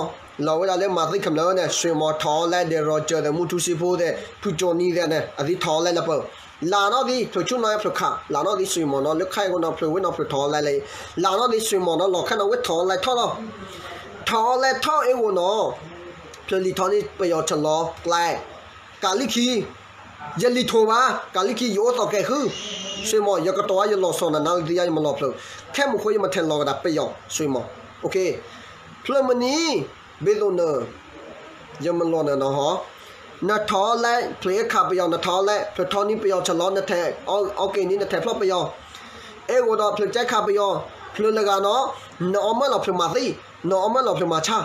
လီၤဝဲဒၣ်လၢမၤသံခမျၢၣ်န့ၣ် ဆွေမောင် ထီၣ်အီၤလဲၣ်ဒီး ရီကၠၢၣ် ဒီး မူထူစ့ဖိ ဒီး ဖုကၠီနံၤသဲးန့ၣ် အသံထီၣ်အီၤလဲၣ်လၢပၢၢ် လၢ်နီၣ်သံ ဖျၢၣ်ဆူၣ်နီၣ်ဖျၢၣ်ခး လၢ်နီၣ်သံ ဆွေမောင် နီၣ် လၢခါအံၤအဂီၢ်နီၣ် ဖျၢၣ်ဝဲနီၣ်ဖျၢၣ်ထီၣ်အီၤလဲၣ်လၢ လၢ်နီၣ်သံ ဆွေမောင် နီၣ် လီၤခါနီၣ်ဝဲထီၣ်အီၤလဲၣ်ထီၣ်လီၤ ထီၣ်အီၤလဲၣ်ထီၣ်အံၤအဂီၢ်နီၣ် ဖျၢၣ်လံၤထီၣ်န့ၣ် ပယီၤဆဲးလီၤကျဲ ကးလံခံ ယလံၤထိၣ်ဘၣ် ကးလံခံ ယအိၣ်သီၣ်ကဲၤဃု ဆွေမောင် ယကတီၤဝဲ ယလီၤဆီၣ်နၤနၤလၢသံယါ ယမၤလီၤဖျၢၣ် ခဲမုၢ်ဃိ ယမၤထဲးလီၤကဒီးပယီၤ ဆွေမောင် ဖျၢၣ်မနံၤ ဘ့သိၣ်နၢၤ ယမၤလီၤနၤနီၤဟီ နထီၣ်အီၤလဲၣ် ဖျၢၣ်ခးပယီၤ နထီၣ်အီၤလဲၣ် ဖျၢၣ်ထီၣ်န့ၣ်ပယီၤဆဲးလီၤ နထဲးအီၤက့ၤန့ၣ် နထဲးဖျီၣ်ပယီၤ အဲၣ်ဂီၢ်ဒီးဖျၢၣ်ကဲခးပယီၤ ဖျၢၣ်လၢဂၤနီၤ နအီၣ်မၢလီၤဖျၢၣ်မၤသံ နအီၣ်မၢလီၤဖျၢၣ်မၤဆါ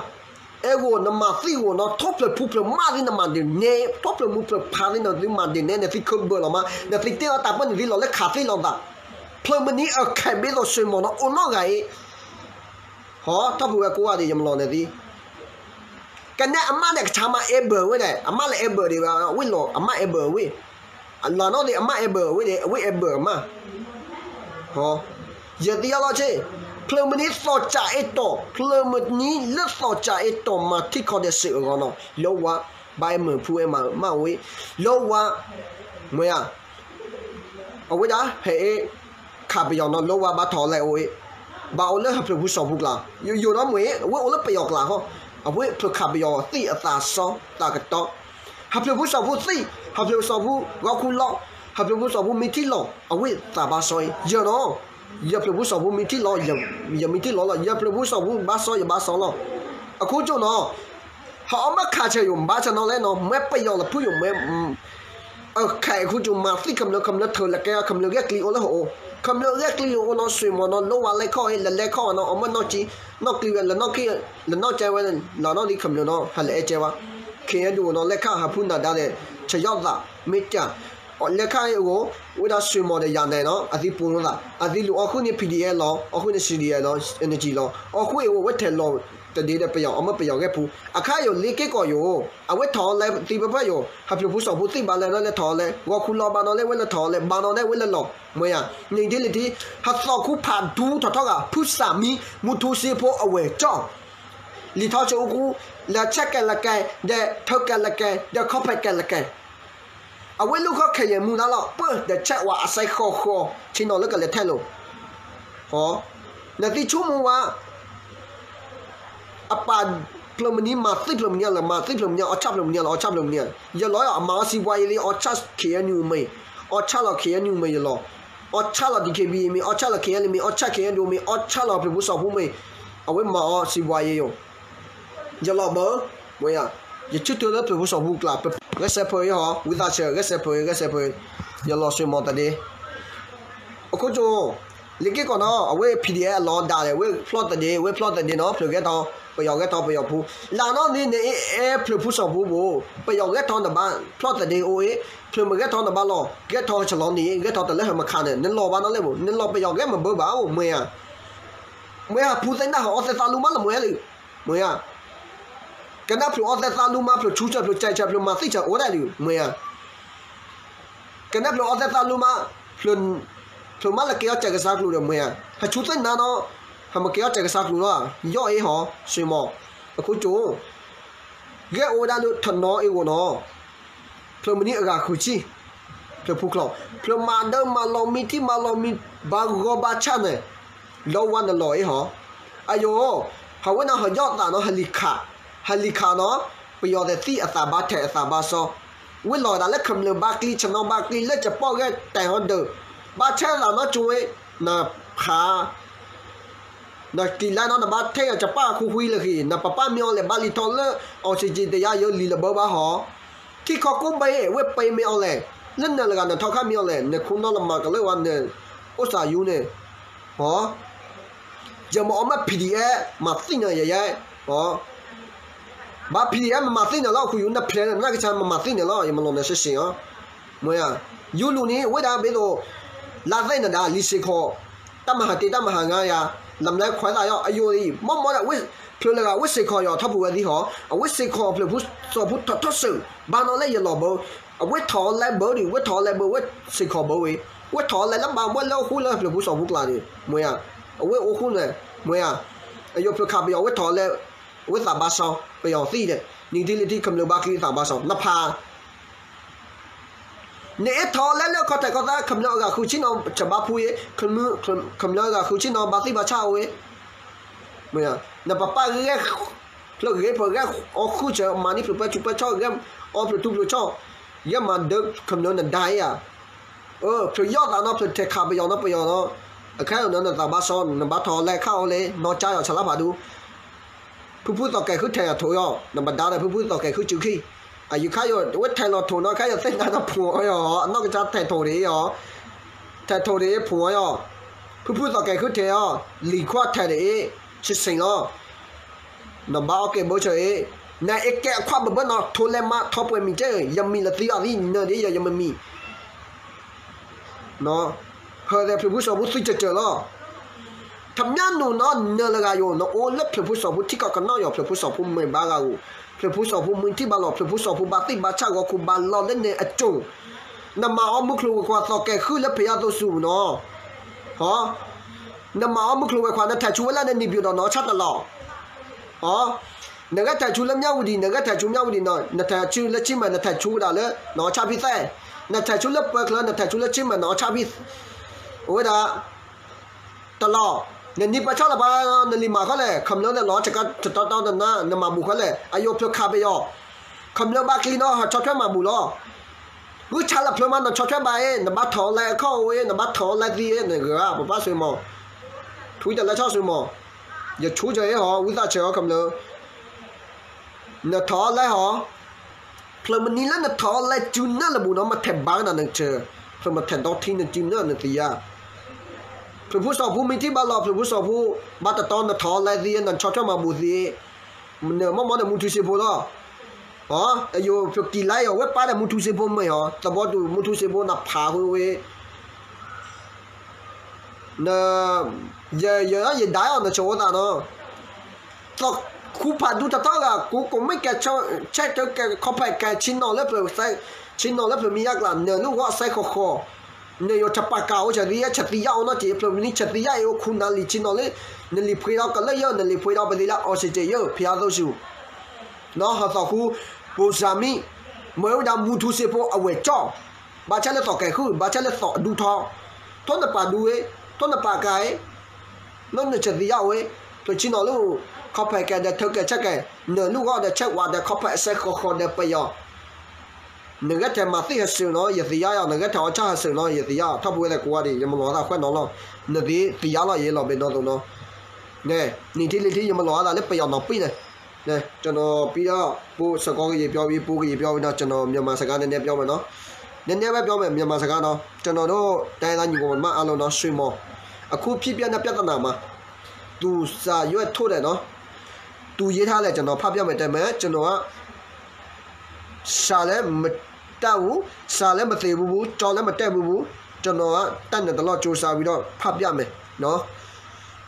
အဲၣ်ဂီၢ် နမၤသံဂီၢ်နီၤ ထီၣ်ဖျၢၣ်ဖူဖျၢၣ်မါသံနမၤဒ်န့ၣ် ထီၣ်ဖျၢၣ်မူဖျၢၣ်ဖါသံနသုမၤဒ်န့ၣ် နသုခၢဘၢၣ်လီၤမး နသုတဲအီၤတၢ်ပၢၢ်နသုလီၤလၢခးသံလီၤသး ဖျၢၣ်မနံၤအခက်ဘ့သိၣ် ဆွေမောင် နီၤ အိၣ်နီၢ်ဂၤအံၤ ဟီ ထီၣ်ဖုဝဲကိးဂၤဒဲး ယမၤလီၤနၤသံ ကနဲအမါန့ၣ်ကဆါမးအဲၣ်ဘၢၣ်ဝဲဒၣ် အမါလၢအဲၣ်ဘၢၣ်ဒံးဝဲ ဝံၣ်လီၤ အမါအဲၣ်ဘၢၣ်ဝံၣ် လၢ်နီၣ်သံ အမါအဲၣ်ဘၢၣ်ဝဲဒၣ် အဝံၣ်အဲၣ်ဘၢၣ်အမါ ယသံယါလီၤဆ့ ဖျၢၣ်မနံၤသီၣ်ကၠးအဲၣ်တီၢ် ဖျၢၣ်မနံၤလၢသီၣ်ကၠးအဲၣ်တီၢ်မၤထံကီၢ်ဒီးစ့ၢ်အဂီၢ်နီၤ လၢဝါ ဘၣ်အဲၣ်မုာ်ဖုအဲၣ်မးမးဝံၣ် လၢဝါ မ့ၢ်ဧါ အဝဲဒၣ် ဟဲအ့ၣ် ခးပယီၤနီၤ လၢဝါဘၣ်ထီၣ်လဲၣ်အိၣ်အ့ၣ် ဘၣ်အိၣ်လၢဟၢဖျၢၣ်ဖိစီၤဖိကျါ ယိယိဒီးမ့ၢ် အဝဲအိၣ်လၢပယီၤကျါဃီ အဝဲဖျၢၣ်ခးပယီၤသံအသးစီတၢ်ကတီၢ် ဟၢဖျၢၣ်ဖိစီၤဖိသံ ဟၢဖျၢၣ်ဖိစီၤဖိ ဂီၢ်ခူလီၤ ဟၢဖျၢၣ်ဖိစီၤဖိမ့ၢ်ထံၣ်လီၤ အဝဲသးဘၣ်စီအံၤ ယနီၤ ယဖျၢၣ်ဖိစီၤဖိမ့ၢ်ထံၣ်လီၤ ယမ့ၢ်ထံၣ်လီၤလီၤ ယဖျၢၣ်ဖိစီၤဖိဘၣ်စီ ယဘၣ်စီလီၤ အခိၣ်ကၠိနီၤ ဟးအီၣ်မ့ၢ်ခးဆၢယိာ် ဘၣ်ဆၢနီၤလဲၣ်နီၤ မ့ၢ်ပယီၤလၢဖုယိာ်မ့ၢ် အခါအံၤခိၣ်ကၠိမၤသံခမျၢၣ် ခမျၢၣ်ထၢၣ်လၢကဲ ခမျၢၣ်ဂဲၤကျိၤအိၣ်လၢဟအိၣ် ခမျၢၣ်ဂဲၤကျိၤအိၣ်နီၤ ဆွေမောင် နီၤ လၢဝါလဲၤခီၣ်အံၤ လဲၤလဲၤခီၣ်ဝဲနီၤ အီၣ်မ့ၢ်နီၢ်ကံ နီၢ်ကျံဝဲ လဲၤနီၢ်ကံ လဲၤနီၢ်ကဲဝဲ လၢနီၣ်သံခမျၢၣ်နီၤ ဟးလဲၤအဲၣ်ကဲဝဲ ခ့ၣ်အဲၣ်ဒူၣ်နီၤ လဲၤခါ ဟၢဖုနၢ်ဒါဒီး ဆယီၣ်သး မ့ၢ်တၢ် လဲၤခါအံၤအဂီၢ် ဝဲဒၣ်ဆွေမောင်ဒီးယၤနဲၤနီၤ အသံပူၤလိာ်သး အသံလူၤအီၣ်ဃုာ်န့ၣ် ဖံဒံအဲၣ်လီၤ အီၣ်ဃုာ်န့ၣ် စံဒံအဲၣ်လီၤ အနကံလီၤ အီၣ်ဃုာ်အံၤအဂီၢ် ဝဲထဲးလီၤတဒ့ဒီးပယီၤ အီၣ်မ့ၢ်ပယီၤဂဲၤပူၤ အခါယိာ်လ့က့ၢ်ကီၢ်ယိာ် အဝဲထီၣ်အီၤလဲၣ်သံပၢၢ်ဖၢၣ်ယိာ် ဟၢဖျၢၣ်ဖိစီၤဖိသံဘၣ်လဲၣ်နီၤ လဲၤထီၣ်အီၤလဲၣ် ဂီၢ်ခူလီၤဘၣ်နီၤလဲၣ် ဝဲလဲၤထီၣ်အီၤလဲၣ် ဘၣ်နီၤလဲၣ် ဝဲလဲၤလီၤ မ့ၢ်ယၤ နံၤဒ့လံၤထံ ဟးသီၣ်ခူဖးဒူထီၣ်ထီၣ်ဂၤ ဖုစၢ်မံ မူထူစ့ဖိအဝဲၢ်ကၠီ လံာ်ထီၣ်ဆၢအူခူ လၢဆဲးကဲးလၢကဲး ဒီးထၢကဲးလၢကဲး ဒီးခီၣ်ဖဲးကဲးလၢကဲး အဝဲလူၢ်ခီၣ်ခဲယဲၢ်မူဒါလီၤ ပၢၢ်ဒီးဆဲးဝဲအစဲဃီဃီ ဆ့ၣ်နီၤလၢကလဲၤထဲလိာ် နသံဆိကမိၣ်ဝဲ အပာ်ဖျၢၣ်မနံၤမၤသံဖျၢၣ်မနံၤလၢ မၤသံဖျၢၣ်မနံၤ အီၣ်ဆၣ်ဖျၢၣ်မနံၤလၢ အီၣ်ဆၣ်ဖျၢၣ်မနံၤ ယလီၤအီၤ အမၤအီၣ်စံးပှၤယဲလံ အီၣ်ဆၣ် ခ့ၣ်အဲၣ်ယူၣ် မ့ၢ် အီၣ်ဆၣ်လီၤ ခ့ၣ်အဲၣ်ယူၣ် မ့ၢ်ယလီၤ အီၣ်ဆၣ်လီၤ ဒံးခ့ၣ်ဘံၣ် မ့ၢ် အီၣ်ဆၣ်လီၤ ခ့ၣ်အဲၣ်ယူၣ် မ့ၢ် အီၣ်ဆၣ် ခ့ၣ်အဲၣ်ယူၣ် မ့ၢ် အီၣ်ဆၣ်လီၤ ဖျၢၣ်ဖိစီၤဖိ မ့ၢ် အဝဲမၤအီၣ်စံးပှၤယဲယိာ် ယလီၤဘၢ မ့ၢ်ယၤ ယဆၢထၢၣ်လၢဖျၢၣ်ဖိစီၤဖိကျါ ဂဲၤစဲးဖၢးအံၤဟီ ဝံသးစူၤ ဂဲၤစဲးဖၢး ဂဲၤစဲးဖၢး ယလီၤဆွေမောင်တဒ့ အခိၣ်ကၠိ လ့က့ၢ်ကီၢ်နီၤ အဝဲ ဖံဒံအဲၣ် အလီၤဒၣ်လဲာ် ဝဲဖျီၣ်တဒ့ ဝဲဖျီၣ်တဒ့နီၤ ဖျၢၣ်ဂဲၤထီၣ် ပယီၤဂဲၤထီၣ် ပယီၤဖိ လၢနီၣ်န့ၣ် နအဲၣ်ဖျၢၣ်ဖိစီၤဖိဘိ ပယီၤဂဲၤထီၣ်နဘၣ် ဖျီၣ်တဒ့အိၣ်အ့ၣ် ဖျၢၣ်မ့ၢ်ဂဲၤထီၣ်နဘၣ်လီၤ ဂဲၤထီၣ်ဆလီၤန့ၣ် ဂဲၤထီၣ်တလၢဟၢမခးန့ၣ် နလီၤဘၣ်နီၤလဲၣ်ဘိ နလီၤပယီၤဂဲၤမ့ၢ်ဘၢဘၣ်အိၣ် မ့ၢ်ယၤ မ့ၢ်ဟးဖူသ့ၣ်နၢ်ဟးအီၣ်သဲးသးလူမးလၢမ့ၢ်ဧါဒုး မ့ၢ်ဧါ ကနၣ်ဖျိးအီၣ်သဲးသးလူမး ဖျိးဆူၣ်စၢၤ ဖျိးကဲးစၢၤ ဖျိးမၤသံစၢၤအိၣ်ဒၣ်ဒုး မ့ၢ်ဧါ ကနၣ်ဖျိးအီၣ်သဲးသးလူမး ဖျိးမးလၢကဲအီၣ်စၢၤကစၢ်ကျိၤဒီး မ့ၢ်ဧါ ဟးဆူၣ်သ့ၣ်နၢ်နီၤ ဟးမ့ၢ်ကဲအီၣ်စၢၤကစၢ်ကျိၤလီၤ ယီၢ်အ့ၣ်ဟီ ဆွေမောင် အခိၣ်ကၠိ ဂဲၤအိၣ်ဝဲဒၣ်လၢထနီအ့ၣ်ဂီၢ်နီၤ ဖျၢၣ်မနံၤအဂၤဃုဆံ ဖျၢၣ်ဖူချီၣ် ဖျၢၣ်မၤဒၢမၤလီၤမံ ထံမၤလီၤမံ ဘၣ်ဂီၤဘၣ်ဆၣ်န့ၣ် လီၤဝါနလီၤအ့ၣ်ဟီ အယိာ် ဟးဝဲန့ၣ်ဟးယီၣ်သးနီၤ ဟးလံၤခး ဟးလံၤခးနီၤ ပယီၤသဲးသံအသးဘၣ်ထဲးအသးဘၣ်စီ ဝ့ၢ်လီၤဒၣ်လၢခမျၢၢ်ဘါကျံ ဆနီဘါကျံ လၢကပီၢ်ဂဲၤတဲာ်ဟီဒၢး, ဘၣ်ထဲသးနီၢ်ကၠိဝ့ၢ်, နဖး နကံၣ်လဲနီၤ နဘၣ်ထဲယၤကပၣ်ဃူဃူလၢဃံ, နပပၢ်မ့ၢ်အီၤလဲၣ် ဘၣ်လံထီၣ်လၢ oxygen တယါယိၤလံလၢဘၢဘၣ်ဟီ, ထံခီကိၣ်ဘၢအ့ၣ် ဝ့ၢ်ပ့မ့ၢ်အီၤလဲၣ်, လၢနၤလၢဂၤနထီခါမ့ၢ်အီၤလဲၣ်, နခိၣ်နီၣ်လၢမၤကလၢာ်ဝဲန အိၣ်စးယူန့ၣ်, ယမၤအီၣ်မ့ၢ် P D F မၤသံနၤယဲယဲ, ဘၣ် P D F မၤသံနၤလီၤ ဃုာ်ယူၤ နဖျဲးနကစၢ် မၤသံနၤလီၤ ယမၤလီၤနၤစ့ၢ်စ့ၢ်အီၤ, မ့ၢ်ဧါ, ယူလူၤန့ၣ် ဝဲဒၣ်ဘၣ်သိး လါသ့ၣ်နဒါ လံာ်စ့ၢ်ကီး တၢ်မၤဟးတ့ၢ်တၢ်မၤဟးငါယၤ, လၢမလဲခွဲးသးယီၤ အယိာ်အံၤ မ့ၢ်မ့ၢ်ဒီး ဖျၢၣ်လၢဂၤဝ့ၢ်စ့ၢ်ကီးယီၤ ထီၣ်ပူၤဝဲသံဟီ, အဝ့ၢ်စ့ၢ်ကီးဖျၢၣ်ဖိစီၤဖိထီၣ်ထီၣ်စၢၤ, ဘၣ်နီၣ်လၢယလီၤဘၢ, အဝ့ၢ်ထီၣ်အီၤလဲဘၢဒံး ဝ့ၢ်ထီၣ်အီၤလဲဘၢ ဝ့ၢ်စ့ၢ်ကီးဘၢဝဲ, ဝ့ၢ်ထီၣ်အီၤလဲလၢဘၣ်မ့ၢ်လၢအိၣ်ဃူလၢဖျၢၣ်ဖိစီၤဖိကျါန့ၣ် မ့ၢ်ဧါ, အဝ့ၢ်အိၣ်ဃူန့ၣ် မ့ၢ်ဧါ, အယိာ်ဖျၢၣ်ခးပယီၤဝ့ၢ်ထီၣ်အီၤလဲ ဝ့ၢ်သးဘါစီ ပယီၤသံဒီး နံၣ်ထံလံထံခမျၢၢ်ဘါကျံသးဘါစီ နဖး နအဲၣ်ထီၣ်အီၤလဲလၢခီၣ်ထံးခီၣ်သး ခမျၢၢ်အဂၤဃုဆ့ၣ်နီၤ စဘါဖူအံၤ, ခမျၢၢ်အဂၤဃုဆ့ၣ်နီၤ ဘၣ်သံဘၣ်ဆးအဝဲ, နပပၢ်ဂဲၤ ဖျၢၣ်ဂ့ၤဖျၢၣ်ဂဲၤအီၣ်ဃုာ်စၢၤ မၤန့ၢ်ဖျၢၣ်ပၢဆူၣ်ပၢဆီၣ် ဂဲၤအီၣ်ဖျၢၣ်ထူဖျၢၣ်ဆီၣ်, ဂဲၤမၤဒၢခမျၢၢ်နဒါဧါ, ဖျၢၣ်ယီၢ်သးနီၤ ဖျၢၣ်ထဲးခးပယီၤနီၤပယီၤနီၤ, အခါအံၤနသးဘါစီ နဘၣ်ထီၣ်အီၤလဲခးအီၤလဲ နီၢ်ကၠါယီၤဆၣ်လါဖးဒူ ဖုဖုသီၣ်ကဲၤဃုထံးယၤထိးယီၤ နဘၣ်ဒါဒီးဖုဖုသီၣ်ကဲၤဃုစုခံ, အယုၤခါယီၤ ဝဲထဲးလီၤထိးနီၢ်ခါယီၤသ့ၣ်နါနီၤဖှိၣ်အီၤယီၤ အနီၢ်ကစၢ်ထဲးထိးဒ်အံၤယီၤ, ထဲးထိးဒ်အံၤဖှိၣ်အီၤယီၤ, ဖုဖုသီၣ်ကဲၤဃုထံးအီၤ, လံၤခွါထဲးဒ်အံၤ, ဆ့ဆ့လီၤ, နဘၣ်အီၣ်ကဲဘၢဆၢအံၤ, နအဲၣ်ကဲအခွါဘၢဘၢနီၤ ထိးလဲမါထီပှဲၤမံၤကဲ ယမံၤလၢသံအီၤသံ နၢၤဒ်ယၤယမံၤမံၤ ဟၢသဲးဖျၢၣ်ဖိစီၤဖိသံကၢၢ်ကၢၢ်လီၤ. ထမၠၣ်နူာ်နီၤ နၢၤလၢဂၤယိာ် နအိၣ်လၢဖျၢၣ်ဖိစီၤဖိထံကီၢ်ကနီၣ်ယီၤ ဖျၢၣ်ဖိစီၤဖိမ့ၢ်ဘါဂၤဧိၤ, ဖျၢၣ်ဖိစီၤဖိမ့ၢ်ထံၣ်ဘါလီၤ ဖျၢၣ်ဖိစီၤဖိဘၣ်သံၣ်ဘါဆၣ်ဂီၤခူဘၣ်လီၤလၢန့ၣ်အစိၤ, နမၤအီၣ်မုၢ်ကျိၤဝဲၤကွာ်သီၣ်ကဲၤဃုလၢဖဲယါသိစူၤနီၤ, ဟီ, နမၤအီၣ်မုၢ်ကျိၤဝဲၤကွာ် နထဲးဆူဝဲလၢနနံၣ်ပၠိဒီးနအီၣ်ဆၣ်တလီၤ အ, နဂဲထဲးဆူလၢမၠၣ်ဝတံၤ နဂဲထဲးဆူမၠၣ်ဝတံၤနီၤ နထဲးဆူလၢဆ့မၢၣ် နထဲးဆူဝဲဒၣ်လၢ နအီၣ်ဆၣ်ဖံသဲး, နထဲးဆူလၢပၢၤကျၢၤ နထဲးဆူလၢဆ့မၢၣ် နအီၣ်ဆၣ်ဖံ, အဝဲဒၣ် တလီၤ, နနံၣ်ပၢဆၣ်လၢၤဘၣ် နလံၤမၤဃီလဲၣ် ခမျၢၢ်လၢလီၤ တတီတီနနါ နမၤဘူးဃီလဲၣ် အယိာ်ဖျၢၣ်ခးပယီၤ, ခမျၢၢ်ဘါကျံနီၤ ဟးဆီၣ်ထွဲမၤဘူးလီၤ ဂုၢ်ဆါလၢဖျၢၣ်မး နဆီၣ်ထွဲဘၣ်အ့ၣ် နဘၣ်ထီၣ်လၢအခီၣ်ဝဲ နဘၣ်ထီၣ်လၢသံအ့ၣ် နဂၤ ပပၢ်စွ့မီၤ, ထွံတလၢဆီၣ်စွ့မီၤ, ယဆူကၢအ့ၣ်ဟီ ဝံသးစူၤဟီ ခမျၢၢ်, နထီၣ်လၢဟီ, ဖျၢၣ်မနံၤလၢနထီၣ်လၢစုနၢၣ်လၢဘူးနီၤ မထဲးဘၣ်နၤနဆၢ, ဖျၢၣ်မထဲးဒီထံနစုနၢၣ်နသံယါ, ဖျၢၣ်ဖိစီၤဖိမ့ၢ်ထံၣ်ဘၣ်လီၤ ဖျၢၣ်ဖိစီၤဖိ, ဘၣ်တတီနထီၣ်လၢသံ နဆီၣ်ထွဲမၤဘူးသံ, နမ့ၢ်မ့ၢ်နမူထူစ့ဖိလီၤ အယိာ်ဖျၢၣ်ကံၣ်လဲယီၤ ဝဲပၢ်ဒီးမူထူစ့ဖိမ့ၢ်ဟီ သဘီတူၣ်မူထူစ့ဖိနဖးဃုဝဲ, န, ယ, ယ, ယဒါအီၤနဆိၣ်အသးနီၤ, သီၣ်ခူဖးဒူတထီၣ်ဂၤ ကူကိးမ့ၢ်ကဲ ဆဲးတကဲ ခီဖျိကဲ ဆ့ၣ်နီၤလၢဖျၢၣ်, ဆ့ၣ်နီၤလၢဖျၢၣ်မံယါကျါ နၢၤလူၢ်ဂီၢ်စဲဃီဃီ, နယိာ်ဆပာ်ကၤအိၣ်ဆဲးသံ ဆဲးသံယါအိၣ်နီၢ်က့ ဖျၢၣ်မနံၤဆဲးသံယါအံၤအိၣ်ခူနၤလံာ်ဆ့ၣ်နီၤလၢ, နလံာ်ဖှ့ဒီးကလၢယၢၢ် နလံာ်ဖှ့ဒီးပသံလၢ oxygen ယၢၢ် ဖဲယါသိစူၤ နီၤ ဟးသီၣ်ဃူ, ပိၢ်စၢ်မံ, မ့ၢ်ဝဲဒၣ်မူထူစ့ဖိအဝဲၢ်ကၠီ, ဘၣ်ဆၣ်လၢသီၣ်ကဲၤဃု ဘၣ်ဆၣ်လၢသီၣ်အဒူထီ, ထိၣ်နပာ်ဒူဝဲ, ထိၣ်နပာ်ကၤအံၤ, နီၢ်နဆဲးသံယါဝဲ, ဖျၢၣ်ဆ့ၣ်နီၤလၢ, ခီဖျိကဲဒီးထၢကဲဆဲးကဲ, နၢၤလူၢ်ဂီၢ်ဒီးဆဲးဝးဒီးခီဖျိအစဲဃီဃီဒီးပယီၤ နဂဲထဲးမၤသံဟးစၢၤနီၤ ယသံယါအီၤ နဂဲထဲးအီၣ်ဆၣ်ဟးစၢၤနီၤ ယသံယါအီၤ ထီၣ်ပဝဲသဲးကိးဂၤဒဲး ယမၤလီၤသးခွဲးနီၤလီၤ, နသံသံယါလီၤ ယလီၤဘဲနီသိးနီၤ, နံၣ်ထံလံၤထံ ယမၤလီၤသးလၢပယီၤနီၤပံၣ်န့ၣ်, ကျွန်တော် ပြီးတော့ ပို့စကောကရေပြောပြီး ပိုကရေပြောပြီးတော့ ကျွန်တော် မြန်မာစကားနည်းနည်းပြောမယ်နော်, နည်းနည်းပဲပြောမယ် မြန်မာစကားနော်, ကျွန်တော်တို့ တိုင်းရင်းသားညီကောင်မအားလုံးနော် ဆွေမော်, အခုဖြစ်ပျက်တဲ့ပြဿနာမှာ သူစာရွက်ထုတ်တယ်နော်, သူရေးထားတယ် ကျွန်တော်ဖတ်ပြမယ် တဲမယ် ကျွန်တော်က စာလည်းမတတ်ဘူး, စာလည်းမသင်ဘူးဘူး, ကျောင်းလည်းမတက်ဘူးဘူး, ကျွန်တော်ကတတ်နိုင်သလောက် ကြိုးစားပြီးတော့ ဖတ်ပြမယ်နော်,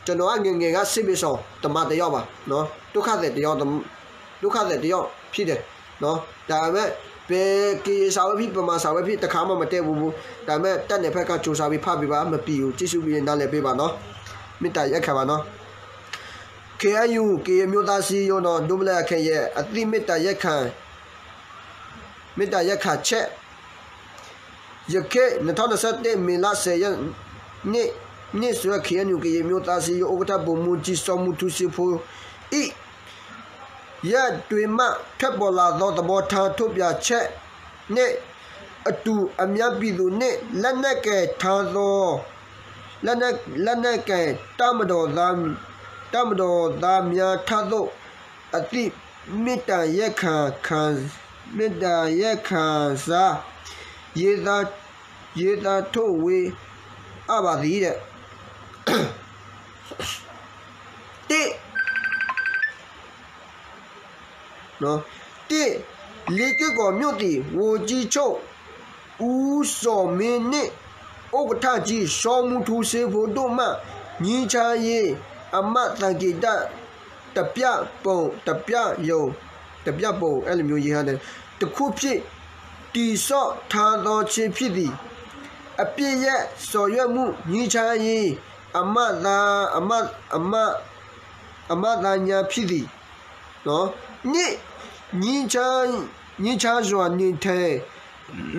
ကျွန်တော်ကငယ်ငယ်က စစ်ဘေးရှောင်သမားတစ်ယောက်ပါနော်, ဒုက္ခသည်တစ်ယောက်, ဒုက္ခသည်တစ်ယောက်ဖြစ်တယ်နော်, ဒါပေမဲ့ ဘယ်ကရင်စာပဲဖြစ် ဗမာစာပဲဖြစ် တစ်ခါမှမတတ်ဘူးဘူး, ဒါပေမဲ့ တတ်နိုင်ဖက်က ကြိုးစားပြီး ဖတ်ပေးပါ, မပြီးဘူး ကြည့်ရှုပြီး နားလည်ပေးပါနော်, မေတ္တာရပ်ခံပါနော်. KNU ကရင်မျိုးသားစည်းရုံးတော် ဒိဘလၢအခက်ရဲ့ အသည့်မေတ္တာရပ်ခံ မေတ္တာရပ်ခံချက် ယခင် နှစ်ထောင့်နှစ်ဆယ့်တစ် မေလ ဆယ်ရက်နေ့စွဲ KNU ကရင်မျိုးသားစည်းရုံး ဥက္ကဋ္ဌ ဗိုလ်မှူးကြီး စောမူထူးစ့ဖိ ၏ ရက်တွင်မှ ထွက်ပေါ်လာသော သဘောထားထုတ်ပြန်ချက် နဲ့ အတူအများပြည်သူနှင့် လက်နက်ကိုင်ထါသော လက်နက် လက်နက်ကိုင်တပ်မတော်သား တပ်မတော်သားများထံသို့ အသည့်မေတ္တာရပ်ခံခံ မေတ္တာရပ်ခံစာ ရေးသား ရေးသားထုတ်ဝေအပ်ပါသည်တဲ့။ တစ် နော် တစ် လေးက့ကော်မြို့သည် ဝန်ကြီးချုပ်ဦးဇော်မင်းနှင့် ဥက္ကဋ္ဌကြီး ရှောမူထူး စစ်ဗိုလ်ဒို့မှ ငြိမ်းချမ်းရေး အမှတ်သင်္ကေတ တပြပုံ တပြရုံ တပြပုံ အဲ့လိုမျိုးရေးထားတယ် တစ်ခုဖြင့် တည်ဆောက်ထားသောခြင်းဖြစ်သည်။ အပစ်ရပ်ဆောင်ရွက်မှု ငြိမ်းချမ်းရေး အမှတ်သား အမှတ် အမှတ် အမှတ်သားများဖြစ်သည်။ နော် နှစ် ငြိမ်းချမ်း ငြိမ်းချမ်းစွာနေထိုင်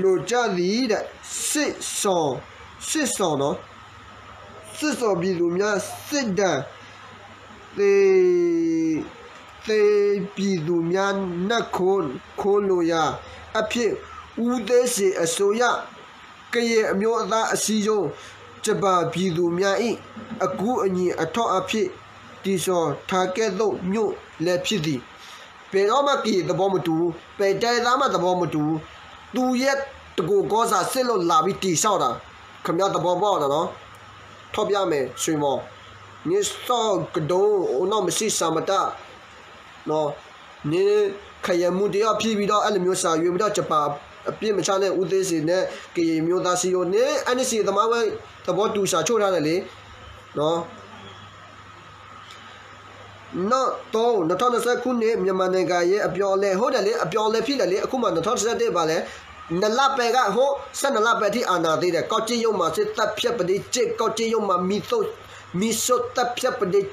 လိုကြသည်တဲ့ စစ်ရှောင် စစ်ရှောင်နော် စစ်ရှောင်ပြည်သူများ စစ်ဒဏ်သေ သေပြည်သူများ နာ်ခို ခိုလိုရာအဖြစ် ဦးသိန်းစိန်အစိုးရ ကရင်အမျိုးသားအစည်းအရုံး ဂျပန်ပြည်သူများ၏ အကူအညီအထောက်အပံ့ တည်ဆောက်ထားကဲ့သို့မြို့လည်းဖြစ်သည်။ ဘယ်တော့မှ ကရင်သဘောမတူဘူး။ ဘယ်တိုင်းရင်းသားမှ သဘောမတူဘူး။ သူရဲ့ တကူကောစာစစ်လို့လာပြီးတည်ဆောက်တာ။ ခင်ဗျားသဘောပေါက်တာနော်။ ထောက်ပြမယ် ဆွေမော်။ နင်းစောင့်ကဒုံး ဦးနှောက်မစီ စံမတ နော်။ နင်း ခယဲမူတယောက်ဖြစ်ပြီးတော့ အဲ့လိုမျိုးစာရွေးပြီးတော့ ဂျပန်အပြစ်မချနဲ့ ဦးသိန်းစိန်နဲ့ ကရင်မျိုးသားစည်းရုံး နင်း NCA သမားဝဲ သဘောတူစာချုပ်ထားတယ်လေ နော်။ နောက်သုံး နှစ်ထောင့်နှစ်ဆယ့်ခုနှစ် မြန်မာနိုင်ငံရေးအပြောင်းအလဲ ဟုတ်တယ်လေ အပြောင်းအလဲဖြစ်တယ်လေ အခုမှ နှစ်ထောင့်တစ်ဆယ့်တစ် ဘာလဲ နှစ်လပိုင်းက ဟို ဆယ့်နှစ်လပိုင်းအထိ အာဏာသိမ်းတယ် ကောက်ကျစ်ရိုးမါစစ် သတ်ဖြတ်ပစ်တယ် ကောက်ကျစ်ရိုးမါ မီးရှို့ မီးရှို့ သတ်ဖြတ်ပစ်တယ်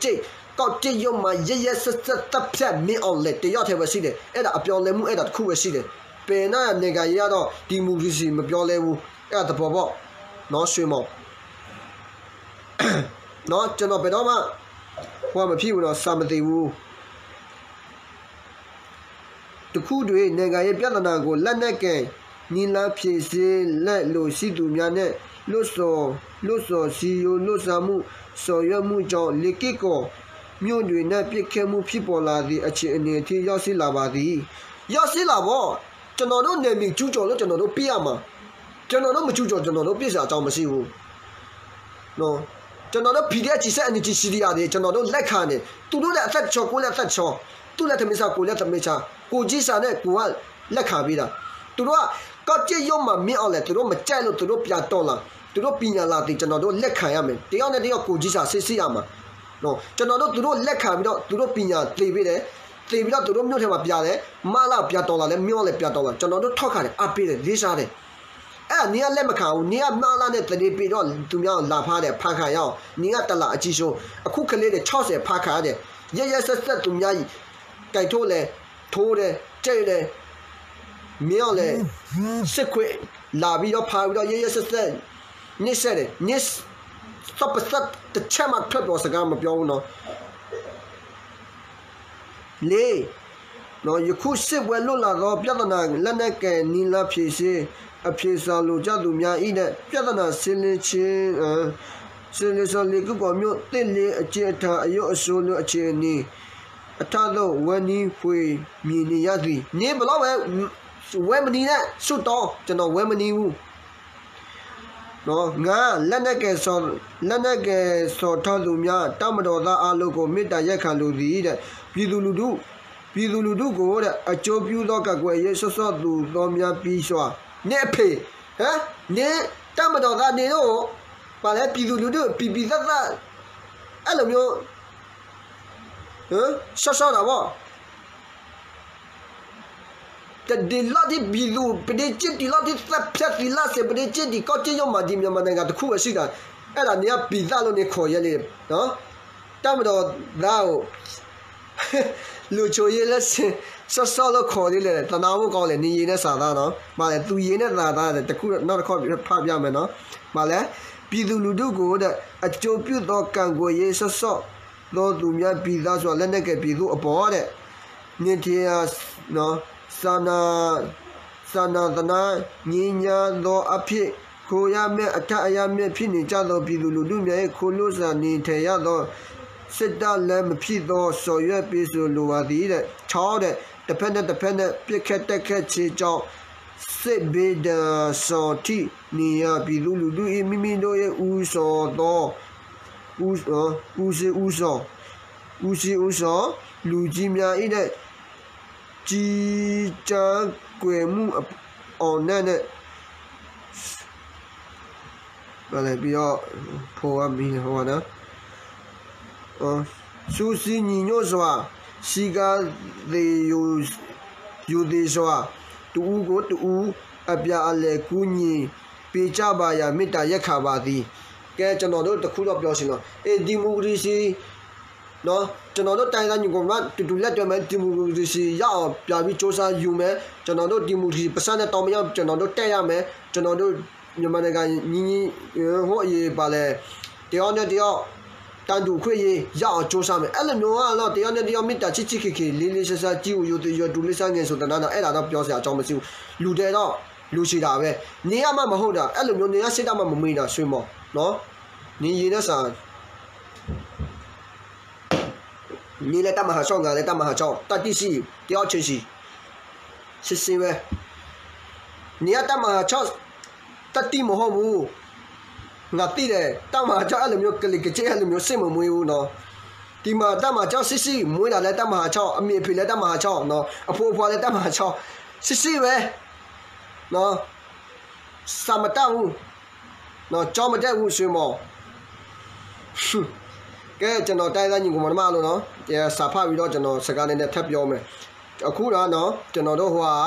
ကောက်ကျစ်ရိုးမါ ရက်ရက်စက်စက် သတ်ဖြတ် မင်းအောင်လှိုင် တစ်ယောက်တည်းပဲရှိတယ် အဲ့ဒါအပြောင်းလဲမှု အဲ့ဒါတစ်ခုပဲရှိတယ် ဘယ်နာ့ နိုင်ငံရေးကတော့ ဒီမိုကရေစီ မပြောင်းလဲဘူး အဲ့ဒါသဘောပေါက် နော် ဆွေမော် နော် ကျွန်တော်ဘယ်တော့မှ ဟိုဟာမဖြစ်ဘူးနော် စာမသိဘူး တစ်ခုတွင် နိုင်ငံရေးပြဿနာကို လက်နက်ကိုင်နည်းလမ်းဖြေရှင်းလက်လို့ရှိသူများနဲ့ လွတ်စော် လွတ်စော်စည်းရုံးလှုပ်ရှားမှု ဆောင်ရွက်မှုကြောင့် လေးက့ကော်မြို့တွင်နဲ့ ပစ်ခတ်မှုဖြစ်ပေါ်လာသည့် အခြေအနေအထိ ရောက်ရှိလာပါသည်။ ရောက်ရှိလာပေါ့ ကျွန်တော်တို့နယ်မြေကျူးကျော်လို့ ကျွန်တော်တို့ပစ်ရမှာ ကျွန်တော်တို့မကျူးကျော် ကျွန်တော်တို့ပစ်စရာအကြောင်းမရှိဘူး နော် ကျွန်တော်တို့ PDF ကျည်ဆက် NUG CDF တွေ ကျွန်တော်တို့လက်ခံတယ် သူတို့လည်းအသက်ချော ကိုယ်လည်းအသက်ချော သူ့လည်းသမင်းစား ကိုယ်လည်းသမင်းစား ကိုယ်ကျည်စားနဲ့ ကိုယ်ကလက်ခံပေးတာ သူတို့က ကောက်ကျစ်ရိုးမါ မင်းအောင်လှိုင် သူတို့မကြိုက်လို့ သူတို့ပြန်တော်လှန် သူတို့ပညာလာသင် ကျွန်တော်တို့လက်ခံရမယ် တစ်ယောက်နဲ့တစ်ယောက် ကိုယ်ကျည်စား စစ်ဆေးရမှာ နော် ကျွန်တော်တို့ သူတို့လက်ခံပြီးတော့ သူတို့ပညာသင်ပေးတယ် သင်ပြီးတော့ သူတို့မြို့ထဲမှာပြန်တယ် မင်းအောင်လှိုင်ပြန်တော်လှန်လဲ မင်းအောင်လှိုင်ပြန်တော်လှန် ကျွန်တော်တို့ထောက်ခံတယ် အားပေးတယ် လေးစားတယ် အဲ့ဒါ နင်ကလက်မခံဘူး နင်ကမင်းအောင်လှိုင်နဲ့ သတင်းပေးတော့ သူများကိုလာဖမ်းတယ် ဖမ်းခံရအောင် နင်ကတလးအကြီးဆုံး အခုကလေးတွေ ခြောက်ဆယ် ဖမ်းခံရတယ် ရက်ရက်စက်စက် သူများကိုင်ထုတ်လဲ ထိုးတယ် ကြိတ်တယ် မင်းအောင်လှိုင် စစ်ခွေး လာပြီးတော့ ဖမ်းပြီးတော့ ရက်ရက်စက်စက် နှိပ်စက်တယ် နင် စက်ပစက်တစ်ချက်မှ ထွက်ပေါ်စကားမပြောဘူးနော် လေး နော် ယခုစစ်ပွဲလွတ်လာသောပြဿနာ လက်နက်ကိုင်နည်းလမ်းဖြေရှင်း အဖြေရှာလိုကြသူများ၏နဲ့ ပြဿနာရှင်းလင်းခြင်း ရှင်းလင်းသော လေးက့ကော်မြို့သစ်လေး အကျဉ်းအထံ အရုပ်အဆိုးလို အခြေအနေအထသို့ ဝဲနည်းဖွေမြင်နေရသည် နင်းဘယ်တော့ဝဲ ဝဲမနည်းနဲ့ ဆုတ်တော့ ကျွန်တော်ဝဲမနည်းဘူး နော် ငါး လက်နက်ကိုင်ဆောင် လက်နက်ကိုင်ဆောင်ထားသူများ တပ်မတော်သားအားလုံးကို မေတ္တာရပ်ခံလိုသည်တဲ့ ပြည်သူလူထု ပြည်သူလူထုကိုတဲ့ အကျိုးပြုသော ကာကွယ်ရေး စောင့်ရှောက်သူသောများ ပြီးစွာ နင်းအဖေ ဟမ် နင်း တပ်မတော်သား နင်းတို့ ဘာလဲ ပြည်သူလူထု ပီပီသၣ်သၣ် အဲ့လိုမျိုး ဟမ် စောင့်ရှောက်တာပေါ့ တဒ်လီၢ်ဒ် ပြည်သူ ပဒ့က့ၢ်တံၢ်လီၢ်ဒ် သတ်ဖြတ်သီလစေ ပဒ့က့ၢ်တံၢ် ကောက်ကျစ်ရိုးမါ ဒီမြန်မာနိုင်ငံတစ်ခုပဲရှိတာ အဲ့ဒါ နင်းကပီသၣ်လို့ နင်းခေါ်ရဲလေ တပ်မတော်သားကို လူချိုရေးလက်ဆင့် စောင့်ရှောက်လို့ ခေါ်သေးတယ် သနားဖို့ကောင်းလေ နင်းရေနဲ့စာသားနော် ဘာလဲ သူရေနဲ့စာသားတယ် တစ်ခု နောက်တစ်ခေါက် ဖတ်ပြမယ်နော် ဘာလဲ ပြည်သူလူထုကိုတဲ့ အကျိုးပြုသော ကာကွယ်ရေး စောင့်ရှောက်သောသူများ ပြီးသားစွာ လက်နက်ကိုင်ပြည်သူအပေါ်တဲ့ နေထိုင်ရာ နော် စာနာ စာနာသနာ်ညါသောအားဖြင့် ခိုရမယ့် အထပ်အရမယ့် ဖြစ်နေကြသော ပြည်သူလူထုများ၏ ခိုလှုံစာနေထိုင်ရသော စစ်တပ်လမ်း မဖြစ်သော ဆောင်ရွက်ပေးစေလိုပါသည်တဲ့။ ခြောက်တဲ့ တစ်ဖက်နဲ့တစ်ဖက်နဲ့ ပစ်ခတ်တိုက်ခိုက်ခြင်းကြောင့် စစ်ဘေးဒဏ် ဆောင်ထိနေရာ ပြည်သူလူထု၏ မိမိတို့၏ ဦးဆောင်သော ဦးဦးစီးဦးဆောင် ဦးစီးဦးဆောင် လူကြီးများ၏ နဲ့ ကြီးကြပ်ကွယ်မှုအောင်နဲ့ ပြီးတော့ ဖော်ရမည်ဟောတာ စုစည်းညီညွတ်စွာ စည်းကားသေယူသေစွာ တစ်ဦးကိုတစ်ဦး အပြန်အလှန်ကူညီပေးကြပါရန် မေတ္တာရပ်ခံပါသည်. ကဲ ကျွန်တော်တို့တစ်ခုတော့ပြောချင်တော့ အေး ဒီမိုကရေစီ နော် ကျွန်တော်တို့တိုင်းရင်းသားညီကိုမတူတူလက်တွဲမယ် ဒီမိုကရေစီရအောင်ပြန်ပြီးစူးစမ်းယူမယ် ကျွန်တော်တို့ဒီမိုကရေစီပစံးနဲ့တောင်းမရကျွန်တော်တို့တက်ရမယ်ကျွန်တော်တို့မြန်မာနိုင်ငံညီညီဟိုအရေးပါလဲတယောက်နဲ့တယောက်တန်းတူခွင့်ရေးရအောင်စူးစမ်းမယ်အဲ့လိုမျိုးကတော့တယောက်နဲ့တယောက်မေတ္တာချစ်ချစ်ခင်ခင်လေးလေးဆဆကြည့်ဦးယူသူယူတူလေးစားငယ်ဆိုတာတော့အဲ့ဒါတော့ပြောစရာအကြောင်းမရှိဘူးလူတွေတော့လူချီတာပဲနေရမှမဟုတ်တာအဲ့လိုမျိုးနေရစိတ်ဓာတ်မှမမွေးတာဆွေမော်နော်နေရင်းနဲ့စာ နင်းလည်းတတ်မဟာခြောက် ငါလည်းတတ်မဟာခြောက် တတ်သိရှိ တယောက်ချင်းစီ စစ်ဆေးပဲ နင်ကတတ်မဟာခြောက် တတ်သိမဟုတ်ဘူး ငါသိတယ် တတ်မဟာခြောက် အဲ့လိုမျိုး ကလီကလီ အဲ့လိုမျိုး စိတ်မမွေးဘူးနော် ဒီမှာတတ်မဟာခြောက် စစ်ဆေး မွေးတာလည်းတတ်မဟာခြောက် အမေအဖေလည်းတတ်မဟာခြောက်နော် အဖိအဖွားလည်းတတ်မဟာခြောက် စစ်ဆေးပဲနော် စာမတတ်ဘူးနော် ကျောင်းမတက်ဘူး ဆွေမော် ကဲ ကျွန်တော်တိုင်းရင်းသားညီကောင်မတမအားလုံးနော် စာဖတ်ပြီးတော့ကျွန်တော်စကားနည်းနည်းထပ်ပြောမယ် အခုတော့နော် ကျွန်တော်တို့ဟိုဟာ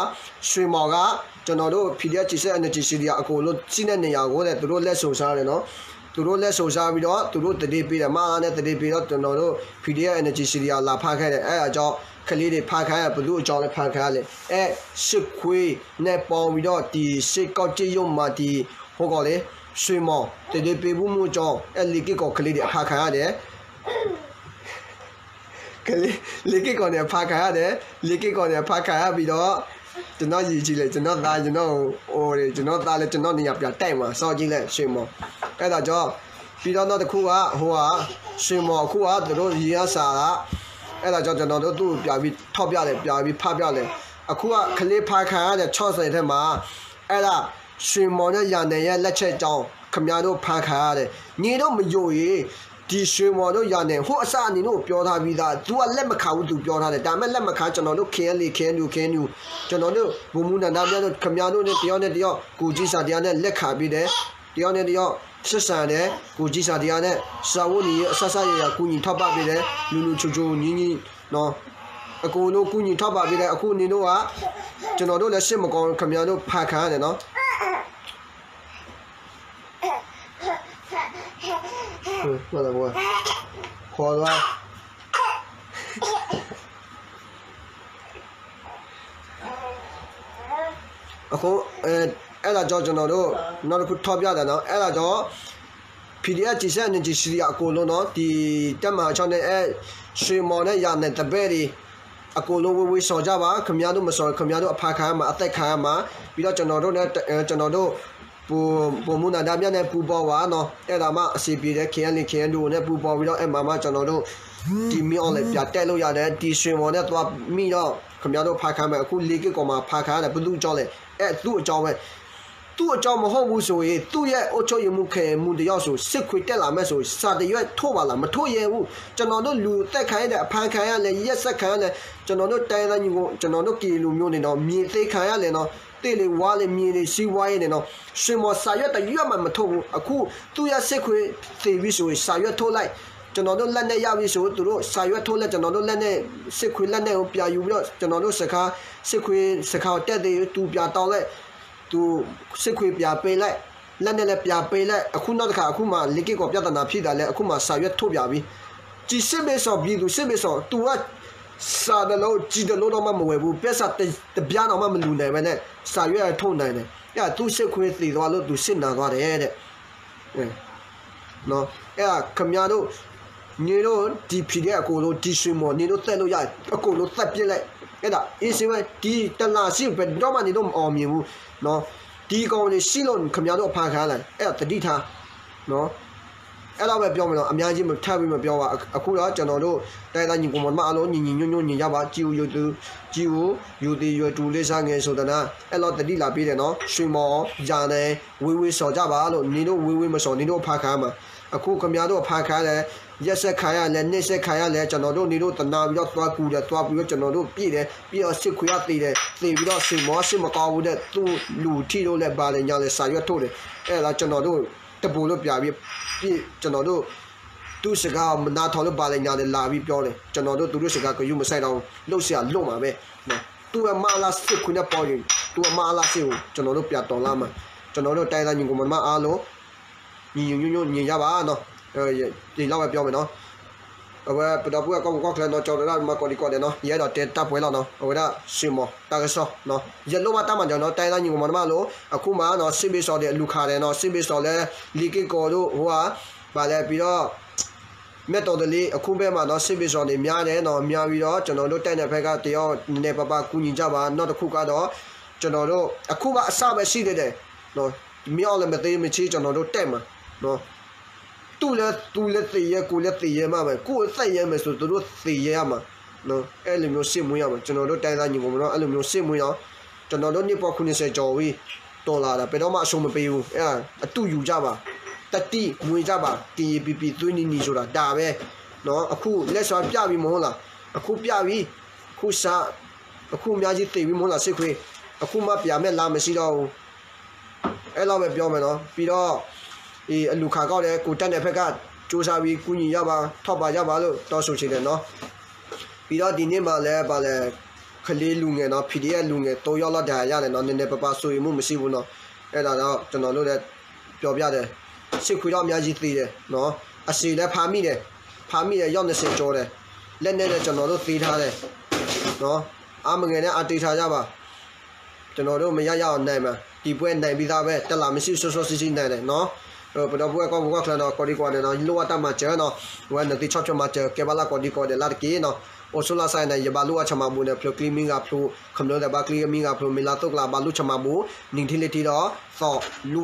ဆွေမော်က ကျွန်တော်တို့ PDF ခြေစက် energy city အကုန်လုံးရှိတဲ့နေရာကိုတဲ့ သူတို့လက်ဆောင်စားတယ်နော် သူတို့လက်ဆောင်စားပြီးတော့ သူတို့သတင်းပေးတယ် မအားနဲ့သတင်းပေးတော့ ကျွန်တော်တို့ PDF energy city လာဖမ်းခဲ့တယ် အဲ့ဒါကြောင့် ကလေးတွေဖမ်းခံရ ဘယ်သူ့အကြောင်းလဲဖမ်းခံရလဲ အဲ စစ်ခွေးနဲ့ပေါင်းပြီးတော့ ဒီစစ်ကောက်ကျစ်ရုံမာတီ ဟိုကောင်လေ ဆွေမော် သတင်းပေးမှုမှုကြောင့် အဲ လေးက့ကော်ကလေးတွေအဖမ်းခံရတယ် ကလေး လေးက့ကော်တွေအဖမ်းခံရတယ် လေးက့ကော်တွေအဖမ်းခံရပြီးတော့ ကျွန်တော့်ရည်ကြီးလေကျွန်တော့်သားကျွန်တော့်အိုတယ်ကျွန်တော့်သားလည်းကျွန်တော့်နေရာပြန်တိုက်မှာစောင့်ကြည့်လိုက်ဆွေမော်အဲ့ဒါကြောင့်ပြီးတော့နောက်တစ်ခုကဟိုကဆွေမော်အခုကသူတို့ရေးရစာကအဲ့ဒါကြောင့်ကျွန်တော်တို့သူ့ကိုပြန်ပြီးထောက်ပြတယ်ပြန်ပြီးဖတ်ပြတယ်အခုကကလေးဖမ်းခံရတဲ့ချော့စဲထဲမှာအဲ့ဒါဆွေမော်နဲ့ရာနယ်ရဲ့လက်ချက်ကြောင့်ခင်ဗျားတို့ဖမ်းခံရတယ်ညီတို့မယို့ရင် ဒီဆွေမော်တို့ရာနယ်ဟိုအစအနံၤတို့ပြောထားပြီးသား သူကလက်မခံဘူးသူပြောထားတယ်ဒါပေမဲ့လက်မခံကျွန်တော်တို့ KNLA KNU KNU ကျွန်တော်တို့ဗိုလ်မှူးနန္ဒမြတ်တို့ခင်ဗျားတို့နဲ့တယောက်နဲ့တယောက်ကိုကြီးစာတရားနဲ့လက်ခံပေးတယ်တယောက်နဲ့တယောက်ဆက်ဆံတယ်ကိုကြီးစာတရားနဲ့စာဝတ်နေရေးအစစရရကူညီထောက်ပံ့ပေးတယ်လူလူချိုချိုညီညီနော်အကုန်လုံးကူညီထောက်ပံ့ပေးတယ်အခုနင်တို့ကကျွန်တော်တို့လည်းစစ်မကောင်းခင်ဗျားတို့ဖမ်းခံရတယ်နော် ဟိုလာကွာဟိုလာအခုအဲအဲ့ဒါကြောင့်ကျွန်တော်တို့နောက်တစ်ခုထောက်ပြတာနော်အဲ့ဒါကြောင့် PDF ကျည်ဆက်နေကျည်စီအကုန်လုံးနော်ဒီတက်မဟာ6နဲ့အဲရွှေမော်နဲ့ရာနယ်တပည့်တွေအကုန်လုံးဝေးဝေးစော်ကြပါခင်ဗျားတို့မစော်ခင်ဗျားတို့အဖမ်းခံရမှာအသတ်ခံရမှာပြီးတော့ကျွန်တော်တို့နဲ့ကျွန်တော်တို့ ဗိုလ်မှူးနန္ဒမြတ်နဲ့ပူးပေါင်းပါနော်အဲ့ဒါမှအဆင်ပြေတယ် KNLA KNDO နဲ့ပူးပေါင်းပြီးတော့အဲ့မှာမှကျွန်တော်တို့ဒီမင်းအောင်လှိုင်ပြတ်တက်လို့ရတယ်ဒီရွှေမော်နဲ့သွားမိတော့ခင်ဗျားတို့ဖမ်းခံမယ်အခုလေးက့ကော်မှာဖမ်းခံရတယ်ဘယ်သူကြောင့်လဲအဲ့သူ့အကြောင်းပဲသူ့အကြောင်းမဟုတ်ဘူးဆိုရင်သူ့ရဲ့အုပ်ချုပ်ရေးမှူးခရိုင်မှူးတစ်ယောက်ဆိုစစ်ခွေးတက်လာမဲ့ဆိုစာတရွက်ထိုးပါလားမထိုးရဲဘူးကျွန်တော်တို့လူသက်ခံရတဲ့အဖမ်းခံရလဲရက်စက်ခံရလဲကျွန်တော်တို့တိုင်းရင်းသားညီကိုကျွန်တော်တို့ကီလူမျိုးတွေတော့မြေသိမ်းခံရလဲနော် သ့ၣ်လၢဝါလၢမြေလၢစီးပွားရေးန့ၣ်နော် ရွှေမော်စာရွက်တစ်ရွက်မှမထုတ်ဘူးအခု သူ့ရဲ့စစ်ခွေးသေပြီဆိုရင်စာရွက်ထုတ်လိုက်ကျွန်တော်တို့လက်နက်ရပြီဆိုသူတို့စာရွက်ထုတ်လိုက်ကျွန်တော်တို့လက်နက်စစ်ခွေးလက်နက်ကိုပြန်ယူပြီးတော့ကျွန်တော်တို့စခန်းစစ်ခွေးစခန်းကိုတက်သေးရင်သူပြန်တောင်းလိုက်သူစစ်ခွေးပြန်ပေးလိုက်လက်နက်လည်းပြန်ပေးလိုက်အခုနောက်တစ်ခါအခုမှလေးက့ကော်ပြဿနာဖြစ်တာလဲအခုမှစာရွက်ထုတ်ပြန်ပြီကျည်စစ်ပေးစော်ပြည်သူစစ်ပေးစော်သူကစာတစ်လုံးကျည်တစ်လုံးတော့မှမဝယ်ဘူးပဲစာတစ်ပြားတော့မှမလူနိုင်ပဲနဲ့စာရွက်ထုတ်နိုင်တယ်အဲ့ဒါသူစစ်ခွေးသေသွားလို့သူစစ်နာသွားတယ်တဲ့နော်အဲ့ဒါခင်ဗျားတို့ နေတို့ ဒီ PDF အကုန်လုံး ဒီ ဆွေမော် နေတို့ သတ်လို့ရတယ် အကုန်လုံး သတ်ပစ်လိုက် အဲ့ဒါ အေးဆေးပဲ ဒီတလဆံ ဘယ်တော့မှ နေတို့ မအောင်မြင်ဘူးနော် ဒီကောင်တွေ ရှိလို့ ခင်ဗျားတို့ အဖမ်းခံရတယ် အဲ့ဒါ သတိထားနော် အဲ့လောက်ပဲ ပြောမယ်နော် အများကြီး မထပ်ပြီး မပြောပါ အခုတော့ ကျွန်တော်တို့ တိုင်းရင်းသား ညီအစ်ကို မောင်နှမ အားလုံး ညီညီညွတ်ညွတ် နေကြပါ ကြည်ဦး ယိုသူ ကြည်ဦး ယိုသူ ယိုသူ လေးစားငယ် ဆိုတာ အဲ့လောက် သတိလာပေးတယ်နော် ဆွေမော် อย่า နဲ့ ဝေးဝေး စော်ကြပါလို့ နေတို့ ဝေးဝေး မစော် နေတို့ အဖမ်းခံရမှာ အခု ခင်ဗျားတို့ အဖမ်းခံရတယ် ရက်စက်ခံရတယ် နှိပ်စက်ခံရတယ် ကျွန်တော်တို့ နေတို့ သနားပြီးတော့ သွားကူတယ် သွားပြီးတော့ ကျွန်တော်တို့ ပစ်တယ် ပစ်တော့ စစ်ခွေးက သေတယ် သေပြီးတော့ ဆွေမော် စစ်မကောင်းဘူးတဲ့ သူ့လူထိလို့လဲ ဘာလဲညာလဲ စာရွက်ထုတ်တယ် အဲ့ဒါ ကျွန်တော်တို့ တဘိုးလို့ ပြပြီး ပြစ် ကျွန်တော်တို့ သူ့စကား မနားထောင်လို့ ဘာလဲညာလဲ လာပြီး ပြောတယ် ကျွန်တော်တို့ သူတို့ စကား ဂရုမစိုက်တော့ဘူး လုပ်စရာ လုပ်မှာပဲ နော် သူ့ရဲ့ မအလ စစ်ခွေးနဲ့ ပေါင်းရင် သူ့ရဲ့ မအလ စစ်ကို ကျွန်တော်တို့ ပြန်တော်လှန်မှာ ကျွန်တော်တို့ တိုင်းရင်းသား ညီအစ်ကို မောင်နှမ အားလုံး ညီညီညွတ်ညွတ် နေကြပါနော် ဒီလောက်ပဲ ပြောမယ်နော် အဝဲ ပဒီပုၢ်ဝဲၢ် ကီၢ်ပူၤကီၢ်ချၢ နီၢ်ကၠီတရၣ် မၤကီးဒံးကီးဒဲးနော် ယအဲၣ်ဒိးတဲတၢ်ပှဲၤလီၤနော် အဝဲဒၣ် ဆွေမော် တၢ်ကစီၣ်နော် ယလိၣ်ဘၣ်တၢ်မၤစၢၤနော် တိုင်းရင်းသား ညီအစ်ကို မောင်နှမ အားလုံး အခုမှနော် စစ်ဘေးရှောင်တွေ အလူၤခးတယ်နော် စစ်ဘေးရှောင် လၢ လေးက့ၢ်ကော်တို့ ဟိုက ဘာလဲ ပြီးတော့ မဲတော်တလေး အခုဘက်မှာနော် စစ်ဘေးရှောင်တွေ များတယ်နော် များပြီးတော့ ကျွန်တော်တို့ တပ်နဲ့ ဘက်က တယောက် နည်းနည်းပါးပါး ကူညီကြပါ နောက်တစ်ခုကတော့ ကျွန်တော်တို့ အခုမှ အစပဲ ရှိသေးတယ်နော် မင်းအောင်လှိုင် မသေမချင်း ကျွန်တော်တို့ တပ်မှာနော် သူ့လည်း သူလည်း သေရဲ ကိုယ်လည်း သေရဲမှပဲ ကိုယ့်အသက်ရဲမယ်ဆို သူတို့ သေရဲရမှာနော် အဲ့လိုမျိုး စစ်မွေးရမှာ ကျွန်တော်တို့ တိုင်းရင်းသား ညီအစ်ကို မောင်နှမ အဲ့လိုမျိုး စစ်မွေးနော် ကျွန်တော်တို့ နှစ်ပေါင်း ခုနှစ်ဆယ် ကျော်ပြီ တော်လာတာ ဘယ်တော့မှ အဆင်မပြေဘူး အဲ့ဒါ အတုယူကြပါ တတိမွေးကြပါ ကရင်ပီပီ သွေးနီနီဆိုတာ ဒါပဲနော် အခု လက်စွမ်း ပြပြီ မဟုတ်လား အခု ပြပြီ အခု စ အခု အများကြီး သေပြီ မဟုတ်လား စစ်ခွေး အခုမှ ပြန်မဲ့လမ်း မရှိတော့ဘူး အဲ့လောက်ပဲ ပြောမယ်နော် ပြီးတော့ အလူၤခးကောက်တယ် ကိုယ်တတ်နိုင်ဘက်က ကြိုးစားပြီး ကူညီကြပါ ထောက်ပံ့ကြပါလို့ တောင်းဆိုချင်တယ်နော် ပြီးတော့ ဒီနေ့မှာလည်း ဘာလဲ ကလေးလူငယ်နော် PDF လူငယ် သုံးယောက်လောက် ဒဏ်ရာရတယ်နော် နည်းနည်းပါးပါး စိုးရိမ်မှု မရှိဘူးနော် အဲ့ဒါတော့ ကျွန်တော်တို့လည်း ပြောပြတယ် စစ်ခွေးတော့ အများကြီး သေတယ်နော် အသေလည်း ဖမ်းမိတယ် ဖမ်းမိတယ် ယောက် နှစ်ဆယ် ကျော်တယ် လက်နက်လည်း ကျွန်တော်တို့ သိမ်းထားတယ်နော် အားမငယ်နဲ့ အားတင်းထားကြပါ ကျွန်တော်တို့ မရရအောင် နိုင်မှာ ဒီပွဲ နိုင်ပြီးသားပဲ တစ်လမရှိ စောစောစီးစီး နိုင်တယ်နော် ပဒီပုၢ်ဝဲၢ် ကီၢ်ပူၤကီၢ်ချၢနော် ကိးဒံကိးဂၤဒဲးနော် လိၣ်ဘၣ်တၢ်မၤစၢၤနော် ဝဲနသ့ဆီၣ်ထွဲမၤစၢၤ ကဲဘၣ်လၢ ကိးဒံကိးဂၤဒဲး လၢတက့ၢ်နော် အိၣ်ဆိးလၢ်စါန့ၣ် ယဘၣ်လိၣ်ဘၣ်ဆၣ်မၤဘူၣ်န့ၣ် ဖျိးကျံမံဂၤဖျိး ခမျၢၢ်သ့ၣ်ဘၣ်ကျံမံဂၤဖျိး မ့ၢ်လါသိၣ်ကျါ ဘၣ်လိၣ်ဆၣ်မၤဘူၣ် နံၣ်ထံၣ်လံထံၣ်ဒီး သီး လိၣ်ဘၣ်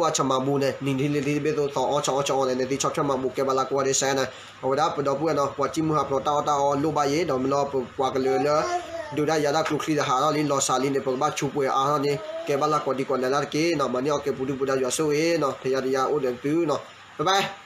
ဆၣ်မၤဘူၣ်န့ၣ် နံၣ်ထံၣ်လံထံၣ်တဘ့ၣ်သိး သီးအီၣ်ဆၣ်အီၣ်ဆၣ်အီၣ်န့ၣ် နသ့ဆီၣ်ထွဲမၤဘူၣ် ကဲဘၣ်လၢ ကိးဂၤဒဲး စါန့ၣ် အဝဲဒၣ် ပဒီပုၢ်ဝဲၢ်နော် ပှၤစံၣ်မုၢ်ဟးဖျိး တၢ်အီၣ်တၢ်အီ လိၣ်ဘၣ်ယဲၢ် ဒီးမ့ၢ်လီၤ ပပှၤကလုာ်လၢ ဒုးတၢ်ယၤတၢ်ကျိချံဒီး ဟးထီၣ်လံ လီၤစှၤလံန့ၣ် ပကဘၣ်ဆိးပှဲၤအါထီၣ်န့ၣ် ကဲဘၣ်လၢ ကိးဒံကိးဂၤဒဲး လၢတက့ၢ်နော် မၤန့ၢ်အီၣ်က့ၤ ပူၤဒုၣ်ပူၤဒါ ယွၤဆိၣ်ဂ့ၤနော် ဖဲယၤတယၤ အိၣ်ဒီးသုနော် bye bye